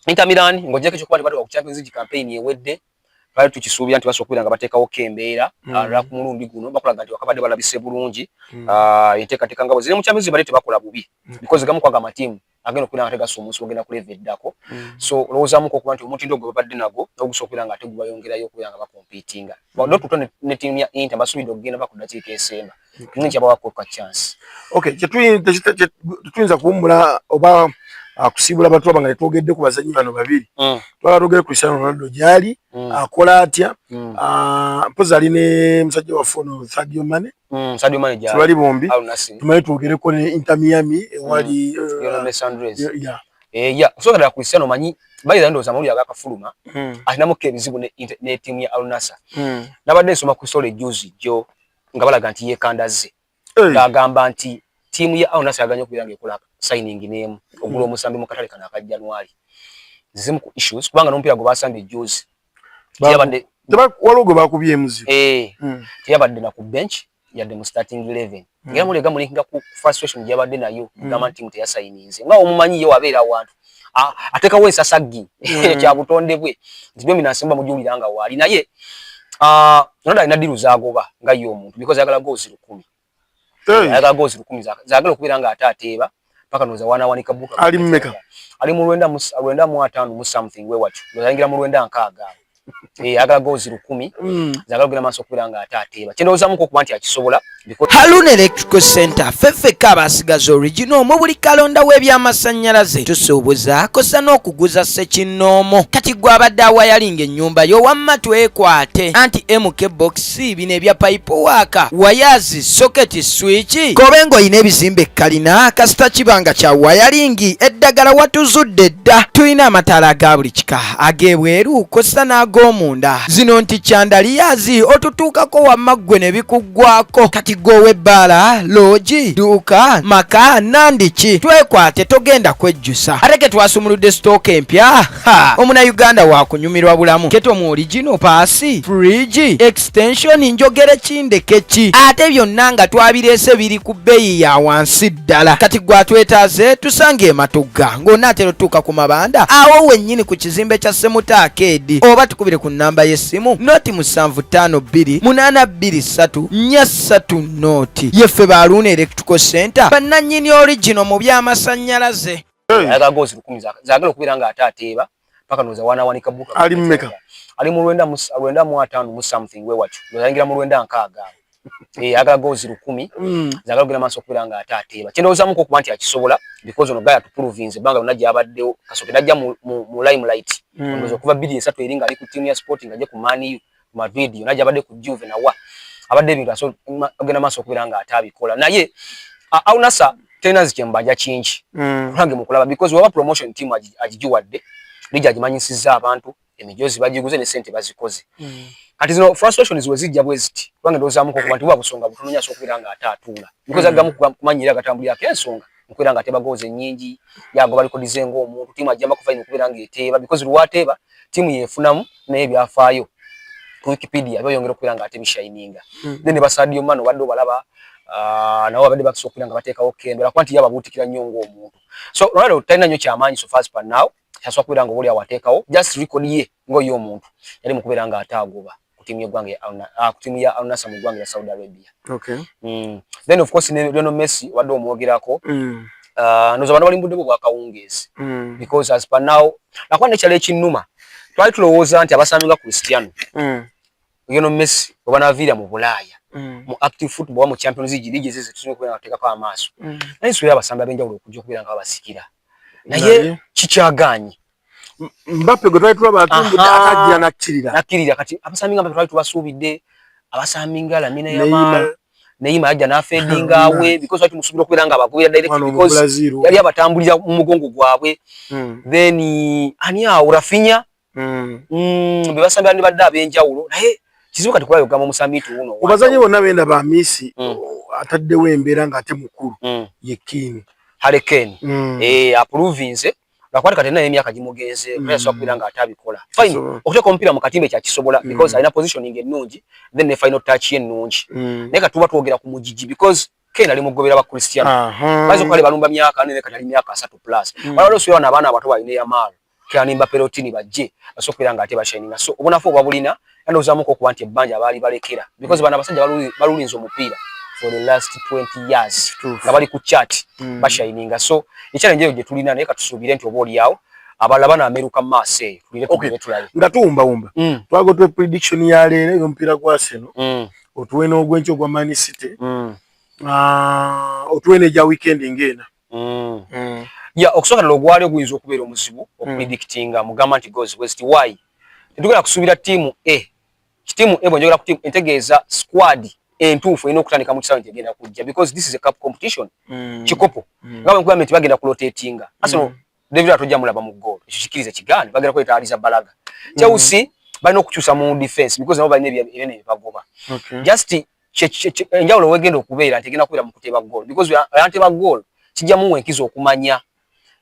S1: Inter Milan ng'oggyeko ekyokuba nti batuuka ku Champions League campaign ewedde. Twali tukisuubira nti basobola okubeera nga bateekawo ko embeera mm. Ku mulundi guno bakulaga nti wakabadde balabise bulungi mm. Enteekateeka nga bwe ziri mu Champions bali tebakola bubi mm. Because gamu kwaga amatiimu agenda okubeera nga tegasa omunsi ogenda ku level eddako mm. So olowoozamuko okuba nti omutindo gwe babadde nagwo nogusobola okubeera nga ate gubayongerayo okubeera nga bakompitinga mm. Not ne, ne ttiimu ya Inter basuubidde okugenda ba ku ddakiika esemba mm. Nkyabawako ka chance.
S4: Okay, tetuyinza kuwummula oba kusiibula batulaba nga tetwogedde ku bazannyi bano babiri mm. Twala twogere Cristiano Ronaldo gyali mm. Akola atya mm. Mpozi ali ne musajja waffe ono Sadio Mane
S1: mm, Sadio Mane gyali
S4: tebali bombi tumale twogereko ne Inter Miami ewali
S1: mm. Lionel Messi Andres yeah. Eh, yeah. Osobola ddala Cristiano manyi bayira ndowooza amawulire agakafuluma mm. Alinamuko ebizibu ne, ne ttiimu ya Al Nassr mm. Nabadde nsoma ku story juzi jjo nga balaga nti yeekandazze ng'agamba nti ttiimu ya Al Nassr yaganye okubeera ng'ekola signing n'emu ogula omusambi mu katale kano aka January zimu ku issues kubanga n'omupiira gwe basambye juzi
S4: teyabadde waliwo gwe bakubye emuzibu
S1: eh mm. Teyabadde na ku bench yadde mu starting 11 mm. Era mulega mulinga ku frustration gyabadde nayo mm. Gamba nti teyasayininze nga omumanyi ye wabeera awantu atekawo ensasaggi mm. Kya butonde bwe nti dominance mba mujuwulira nga waali naye Ronaldo alina deal zagoba nga ye omuntu because ayagala goals 10 ayagala goals 10 zaagala okubeera nga ate ateeba paka noza wana wanika buka
S4: ali mmeka
S1: ali mu 95 mu something we watyo ayingira mu 96 eh ayagala goals 10 mm. Zaagala okugenda maaso okubeera nga ate ateeba kyendowoozamuko okuba nti akisobola.
S5: Harun Electrical Center ffeffekka abasigaza original mu buli kalonda w'ebyamasannyalaze tusuubuza kosa n'okuguza ssekinnoomu kati gwe abadde awayalinga ennyumba yo wamma twekwate anti MK box bino ebya pipe work wires socket switch kobe ng'olina ebizimbe ekkalina kasita kiba nga kya wayalingi eddagala watuzudde dda tulina amataala aga buli kika ag'ebweru kosa n'ag'omunda zino nti chandaliyazi otutuukako wamma ggwe ne bikuggwako kati ggwe ow'ebbaala loogi dduuka maka nandiki twekwate togenda kwejjusa ate ke twasumuludde sitooka empya omunayuganda wakunyumirwa bulamu keto mu oligino paasi fridge extension njogere kindeke ki ate byonna nga twabireese biri ku bbeeyi ya wansi ddala kati gwe atwetaaze tusange ematugga ng'onaatera otutuuka ku mabanda awo wennyini ku kizimbe kya Semuta Arcade oba tukubire ku nnamba y'essimu noti 752 823 43 noti yeffe ba Luuna Electrical Center bannannyini original mu by'amasannyalaze.
S1: Ayagala goals 10 zaagala okubeera nga ate ateeba paka noza wana wanika buka
S4: ali mmeka
S1: ali mu 95 mu something we watyo ayingira mu 96 eh ayagala goals 10 mm. Zaagala okugenda maaso okubeera nga ate ateeba kyendowoozamuko okuba nti akisobola because ono guy atuprovinze ebbanga lyonna gy'abaddewo kasooke najja mu, mu, mu limelight mm. Ndowooza okuva 2003 eri ng'ali ku ttiimu ya Sporting ajje ku Man U Madrid yonna gy'abadde ku Juve nawa abadde ebintu agenda maaso okubeera nga ate abikola naye Al Nassr terina nzikyembanja kingi mm. Nange mukulaba because waba promotion team agigiwadde ligi agimanyisizza abantu emijoozi bagiguze ne sente bazikoze mm. Kati zino frustrations we zijja bwe ziti kubanga ndowoozamuko okuba nti buba busonga butono nnyo asobola okubeera nga ate atuula because mm. Agamu kumanyira agatambulirako ensonga nkubeera nga ateeba goals ennyingi yagoba likodize ng'omuntu tiimu ajjamba ku final okubeera ng'eteeba because lwateeba tiimu yeefunamu naye ebyafaayo ku Wikipedia byeyongera okubeera nga ate bishininga mm. Then ne ba Sadio Mane obadde obalaba nabo babadde bakisobola okubeera nga bateekawo kendo lwakuba nti ye ababuutikira nnyo ng'omuntu so Ronaldo talina nnyo kyamaanyi so far as per now kyasobola kubeera nga oba oli awo ateekawo just record ye ng'oye omuntu yali mu kubeera nga ate agoba ku ttiimu y'eggwanga ku ttiimu ya Al Nassr mu ggwanga lya Saudi Arabia
S4: okay.
S1: Mm. Then of course ne Lionel Messi obadde omwogerako mm. Ndowooza bano bali mu budde bwe bwakawungeezi mm. Because as per now nakuba nekyalo ekinnuma twali tulowooza nti abasambi nga Cristiano mm. Lionel Messi bwe banaaviira mu Bulaaya mm. Mu active football mu Champions League liigi ezo zetusinga okubeera nga tuteekako amaaso mm. Naye nsuubira abasambi ab'enjawulo okujja okubeera nga babasikira naye kikyagaanyi
S4: Mbappe gwe twali tulaba atumbudde atajja nakkirira
S1: nakkirira kati abasambi nga Mbappe twali tubasuubidde abasambi nga Lamine Yamal Neymar yajja n'afadinga awe because twali tumusuubira okubeera nga abagobera direct because yali abatambulira mu mugongo gwabwe mm. Then ani awo Rafinha mm. Mm, be basambi bandibadde ab'enjawulo naye kizibu kati kulayo ogamba omusambi nti wuno
S4: obazanyi bonna benda ba Messi mm. Ataddewo embeera ng'ate mukulu mm. Ye Kane
S1: Harry Kane mm. Eh aprovinze lwakuba kati naye emyaka gimugenze mm. Asobola kubeera ng'ate abikola fine so, okuteeka omupiira mu katimba ekyakisobola mm. Because alina positioning ennungi then ne final touch ye ennungi mm. Naye kati tuba twogera ku mugigi because Kane ali mugobera ba Cristiano uh -huh. Bayinza okuba balumba myaka nene kati ali myaka 3 plus mm. Waliwo osuubira bano abaana abato balina Yamal Kylian Mbappe, Lotini bajje basobola okubeera nga ate bashininga. So obunafu obwabulina ndowoozamuko okuba nti ebbanja baali balekera, because bano abasajja balulinze omupiira for the last 20 years nga bali ku chart bashininga. So echallenge eyo gye tulina, naye katusuubire nti oba oliawo abalala banaameruka mu maaso eyo, tulire tugende tulabe.
S4: Nga tuwumbawumba, twago tuwe prediction ya leero ey'omupiira gwa Arsenal, otuwe n'ogwenkyo ogwa Man City, otuwe n'egya weekend ng'ena.
S1: Ya, okusooka ddala ogwali oguyinza okubeera omuzibu okupredictinga, mugamba nti goals bweziti. Why? Tetugenda kusuubira ttiimu A. Ttiimu A, bwe njogera ku ttiimu, entegeeza squad entuufu erina okutandika mu kisaawe nti egenda kujja, because this is a cup competition, kikopo. Nga bwe nkugambye nti bagenda kurotatinga, Arsenal David atojja mulaba mu goal, ekyo kikirize kigaane, bagenda kweta Arrizabalaga. Chelsea balina okukyusa mu defense because nabo balina ebinene byebagoba. Just enjawulo wegenda okubeera nti egenda kubeera mu kuteeba goal, because ayanteba goal kijja muwa enkizo okumanya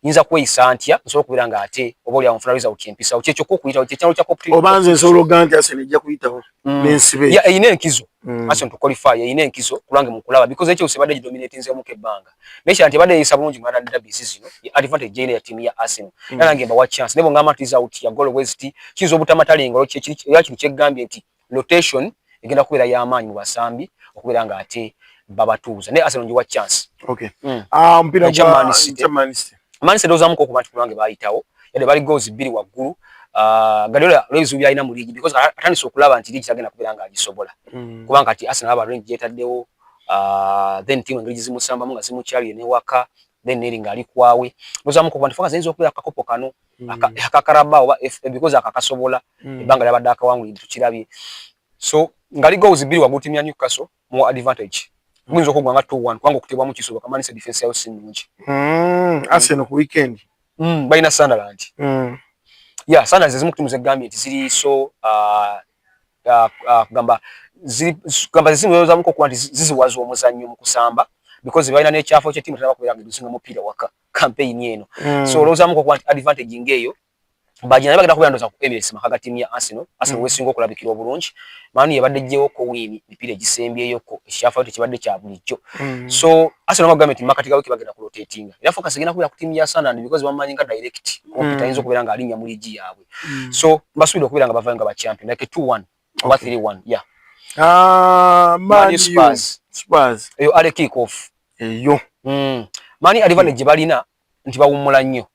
S1: nyinza kweyisa ntya nsobola okubeera nga ate oba oli awo nfuna result empisawo. Kyekyokka okuyitawo kyekyalo kya
S4: Oba nze nsobola okugaa nti Arsenal ejja kuyitawo n'ensibe?
S1: Ya, eyina enkizo. Arsenal to qualify eyina enkizo kulwange mu kulaba, because ekyo ebadde gidominatinzemuko ebbanga, naye kyala nti ebadde eyisa bulungi mu London derbies zino, ye advantage gyeyina ya ttiimu ya Arsenal. Era nange mbawa chance, naye bwongamba nti result ya goal bweziti, kiyinza obutamatalinga era kino kyeggambye nti rotation egenda kubeera y'amaanyi mu basambi okubeera nga ate babatuuza, naye Arsenal ngiwa chance.
S4: Okay. Ah, omupiira
S1: Ekya
S4: gwa
S1: Man City.
S4: Ekya Man City.
S1: Man City ndowoozamuko okuba nti kulwange bayitawo, yadde bali goals 2 waggulu. Guardiola olw'ebizibu by'alina mu liigi, because atandise okulaba nti liigi tagenda kubeera ng'agisobola, kubanga kati Arsenal aba range gyetaddewo, then team engeri gyezimusambamu nga zimukyalire newaka, then neri ng'ali kwawe, ndowoozamuko okuba nti focus eyinza okubeera akakopo kano aka Carabao oba FA, because akakasobola ebbanga lyabadde akawangulidde tukirabye. So ngali goals 2 waggulu ttiimu ya Newcastle mu advantage, guyinza okugwa nga 2-1, kubanga okutebwamu kisoboka. Man City defense yayo si nnungi.
S4: Arsenal ku weekend.
S1: Balina Sunderland. Ya, Sunderland ezimu ku ttiimu zegambye nti ziri so kugamba ziri kugamba zimuyozamuko okuba nti ziziwaza omuzannyo mu kusamba, because balina n'ekyafo ky'ettiimu tenaba kubeera nga erusinga mupiira waka campaign eno. So olowoozamuko okuba nti advantage ng'eyo bagina, naye bagenda kubeera ndowooza ku Emirates, maka ga ttiimu ya Arsenal. Arsenal wesinga okulabikira obulungi, Man yebadde ejjeewoko win mipiira egisembyeyoko, ekyafaayo tekibadde kya bulijjo. So Arsenal bagambye nti makati ga wiiki bagenda kurotatinga, era focus egenda kubeera ku ttiimu ya Sunderland, because bamanyi nga direct competitor ayinza okubeera ng'alinnya mu liigi yaabwe. So mbasuubira okubeera nga bavayo nga ba champion, like 2-1 oba 3-1, yeah.
S4: Ah,
S1: Man
S4: Man
S1: U
S4: U
S1: Spurs.
S4: Spurs.
S1: Eyo early kick off.
S4: Eyo.
S1: Man advantage gye balina nti bawummula nnyo.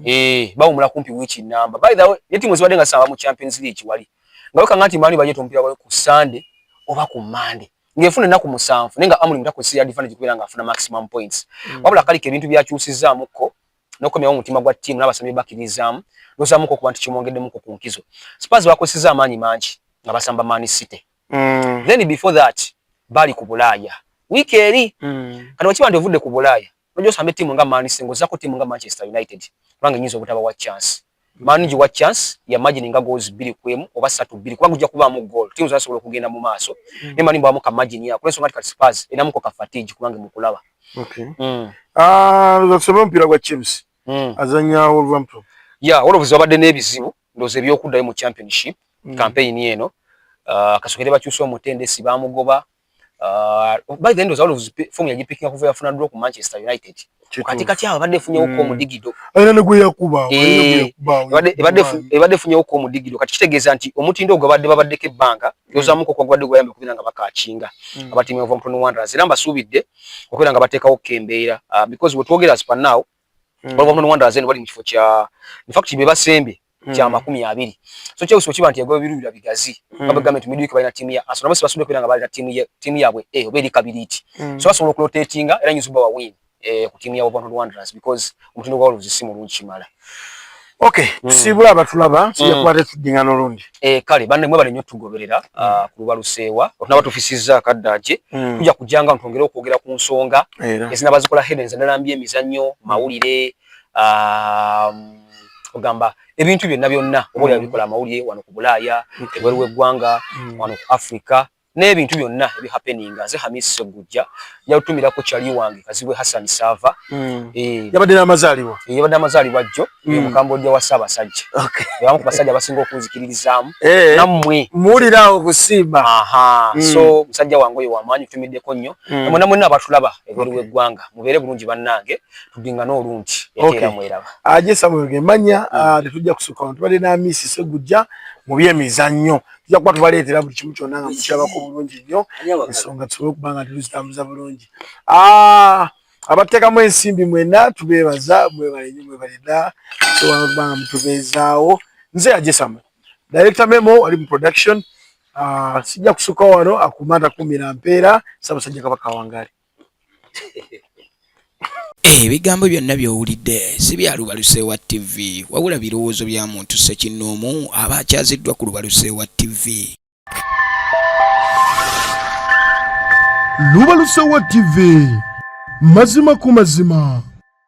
S1: Eh, bawummula kumpi wiiki namba. By the way, ne ttiimu zibadde nga zisamba mu Champions League wali nga wekanga nti Man bajeeta omupiira gwayo ku Sunday oba ku Monday, ng'efuna ennaku 7, naye nga Amorim takozesa advantage kubeera ng'afuna maximum points. Wabula kaliko ebintu byakyusizzaamukko n'okukomyawo omutima gwa ttiimu n'abasambi bakkirizaamu, ndowoozamuko okuba nti kimwongeddemuko ku nkizo. Spurs bakozesezza amaanyi mangi nga basamba Man City. Then before that bali ku Bulaaya wiiki eri. Kati wakiba nti ovudde ku Bulaaya nojja osamba ettiimu nga Man City, ng'ozzaako ttiimu nga Manchester United, kubanga enyinza obutabawa chance. Man giwa chance ya margin nga goals 2 ku 1 oba 3-2, kubanga ojja kubaamu goal, ttiimu zonna zisobola okugenda mu maaso, naye Man mbawamu ka margin yako olw'ensonga nti kati Spurs erinamuko ka fatigue kubanga mukulaba.
S4: Okay. Ah, tusome omupiira gwa Chelsea. Azanya Wolverhampton.
S1: Ya, Wolves babadde n'ebizibu ndowooza ebyokuddayo mu Championship campaign eno. Kasokere bakyusa omutendesi, bamugoba. By the end ndowooza Wolves form yagipikinga kuva yafuna draw ku Manchester United. Kati kati awo abadde efunyewoko omudigido.
S2: Alina ne gwe yakuba.
S1: Eh, ebadde efunyewoko omudigido. Kati kitegeeza nti omutindo ogwo babadde babaddeko ebbanga, ndowoozamuko okwa gubadde gubayamba okubeera nga bakakinga abatiimu ya Wolverhampton Wanderers, era mbasuubidde okubeera nga bateekawo ko embeera, because bwe twogera as per now, Wolverhampton Wanderers eno bali mu kifo kya, in fact be basembye kya 20. So Chelsea bwe kiba nti yagoba ebirubira bigazi, nga bwe gambye nti midweek balina ttiimu ya Arsenal, nabo sibasubire kubeera nga balina ttiimu yaabwe A oba eri kabiriiti. So basobola okurotatinga, era nyinza okubawa win ku ttiimu ya Wolverhampton Wanderers, because omutindo gwa Wolves si mulungi kimala.
S4: Okay, tusiibula abatulaba, tujja kuba tetuddingana olundi.
S1: Eh, kale banne mwebale nnyo tugoberera ku Lubaluseewa otunaba tufisizza akaddaje. Tujja kujjanga twongere okwogera ku nsonga ezinaba zikola headlines naddala mbyemizannyo, mawulire, ogamba ebintu byonna byonna oba oli abikola amawulire wano ku Bulaaya, ebweru w'eggwanga, wano ku Africa. N'ebintu byonna ebihappeninga. Nze Hamis Ssegujja, njalutumirako kyali wange Kazibwe Hassan Saava.
S4: Eh. Yabadde n'amazaalibwa.
S1: Eh, yabadde amazaalibwa jjo. Mukambodja wa Ssaabasajja, abamu ku basajja abasinga okunzikiririzaamu. Nammwe
S4: Muwuliraawo okusiima.
S1: Aha. So musajja wange oyo wamaanyi, tumiddeko nnyo. Mwena mwenna abatulaba ebweru w'eggwanga, mubeere bulungi bannange, tudingane olungi ate era mweraba.
S4: Aje Samuel Gemanya, tetujja kusukka wano. Tubadde n'Amisi Ssegujja mu byemizannyo. Tujja kuba tubaleetera buli kimu kyonna nga mukirabako bulungi nnyo, ensonga tusobole okuba nga tuzitambuza bulungi. Abateekamu ensimbi mwenna tubeebaza, mwebale nnyo, mwebale dda tusobola okuba nga mutubeezaawo. Nze Aje Samuel, director Memo ali mu production. Sijja kusukka wano, akuuma atakuumira mpeera. Ssaabasajja Kabaka wangaali.
S5: Ebigambo byonna by'owulidde si bya Lubaluseewa TV, wabula birowoozo bya muntu ssekinnoomu aba akyaziddwa ku Lubaluseewa TV.
S2: Lubalusewa TV, mazima ku mazima.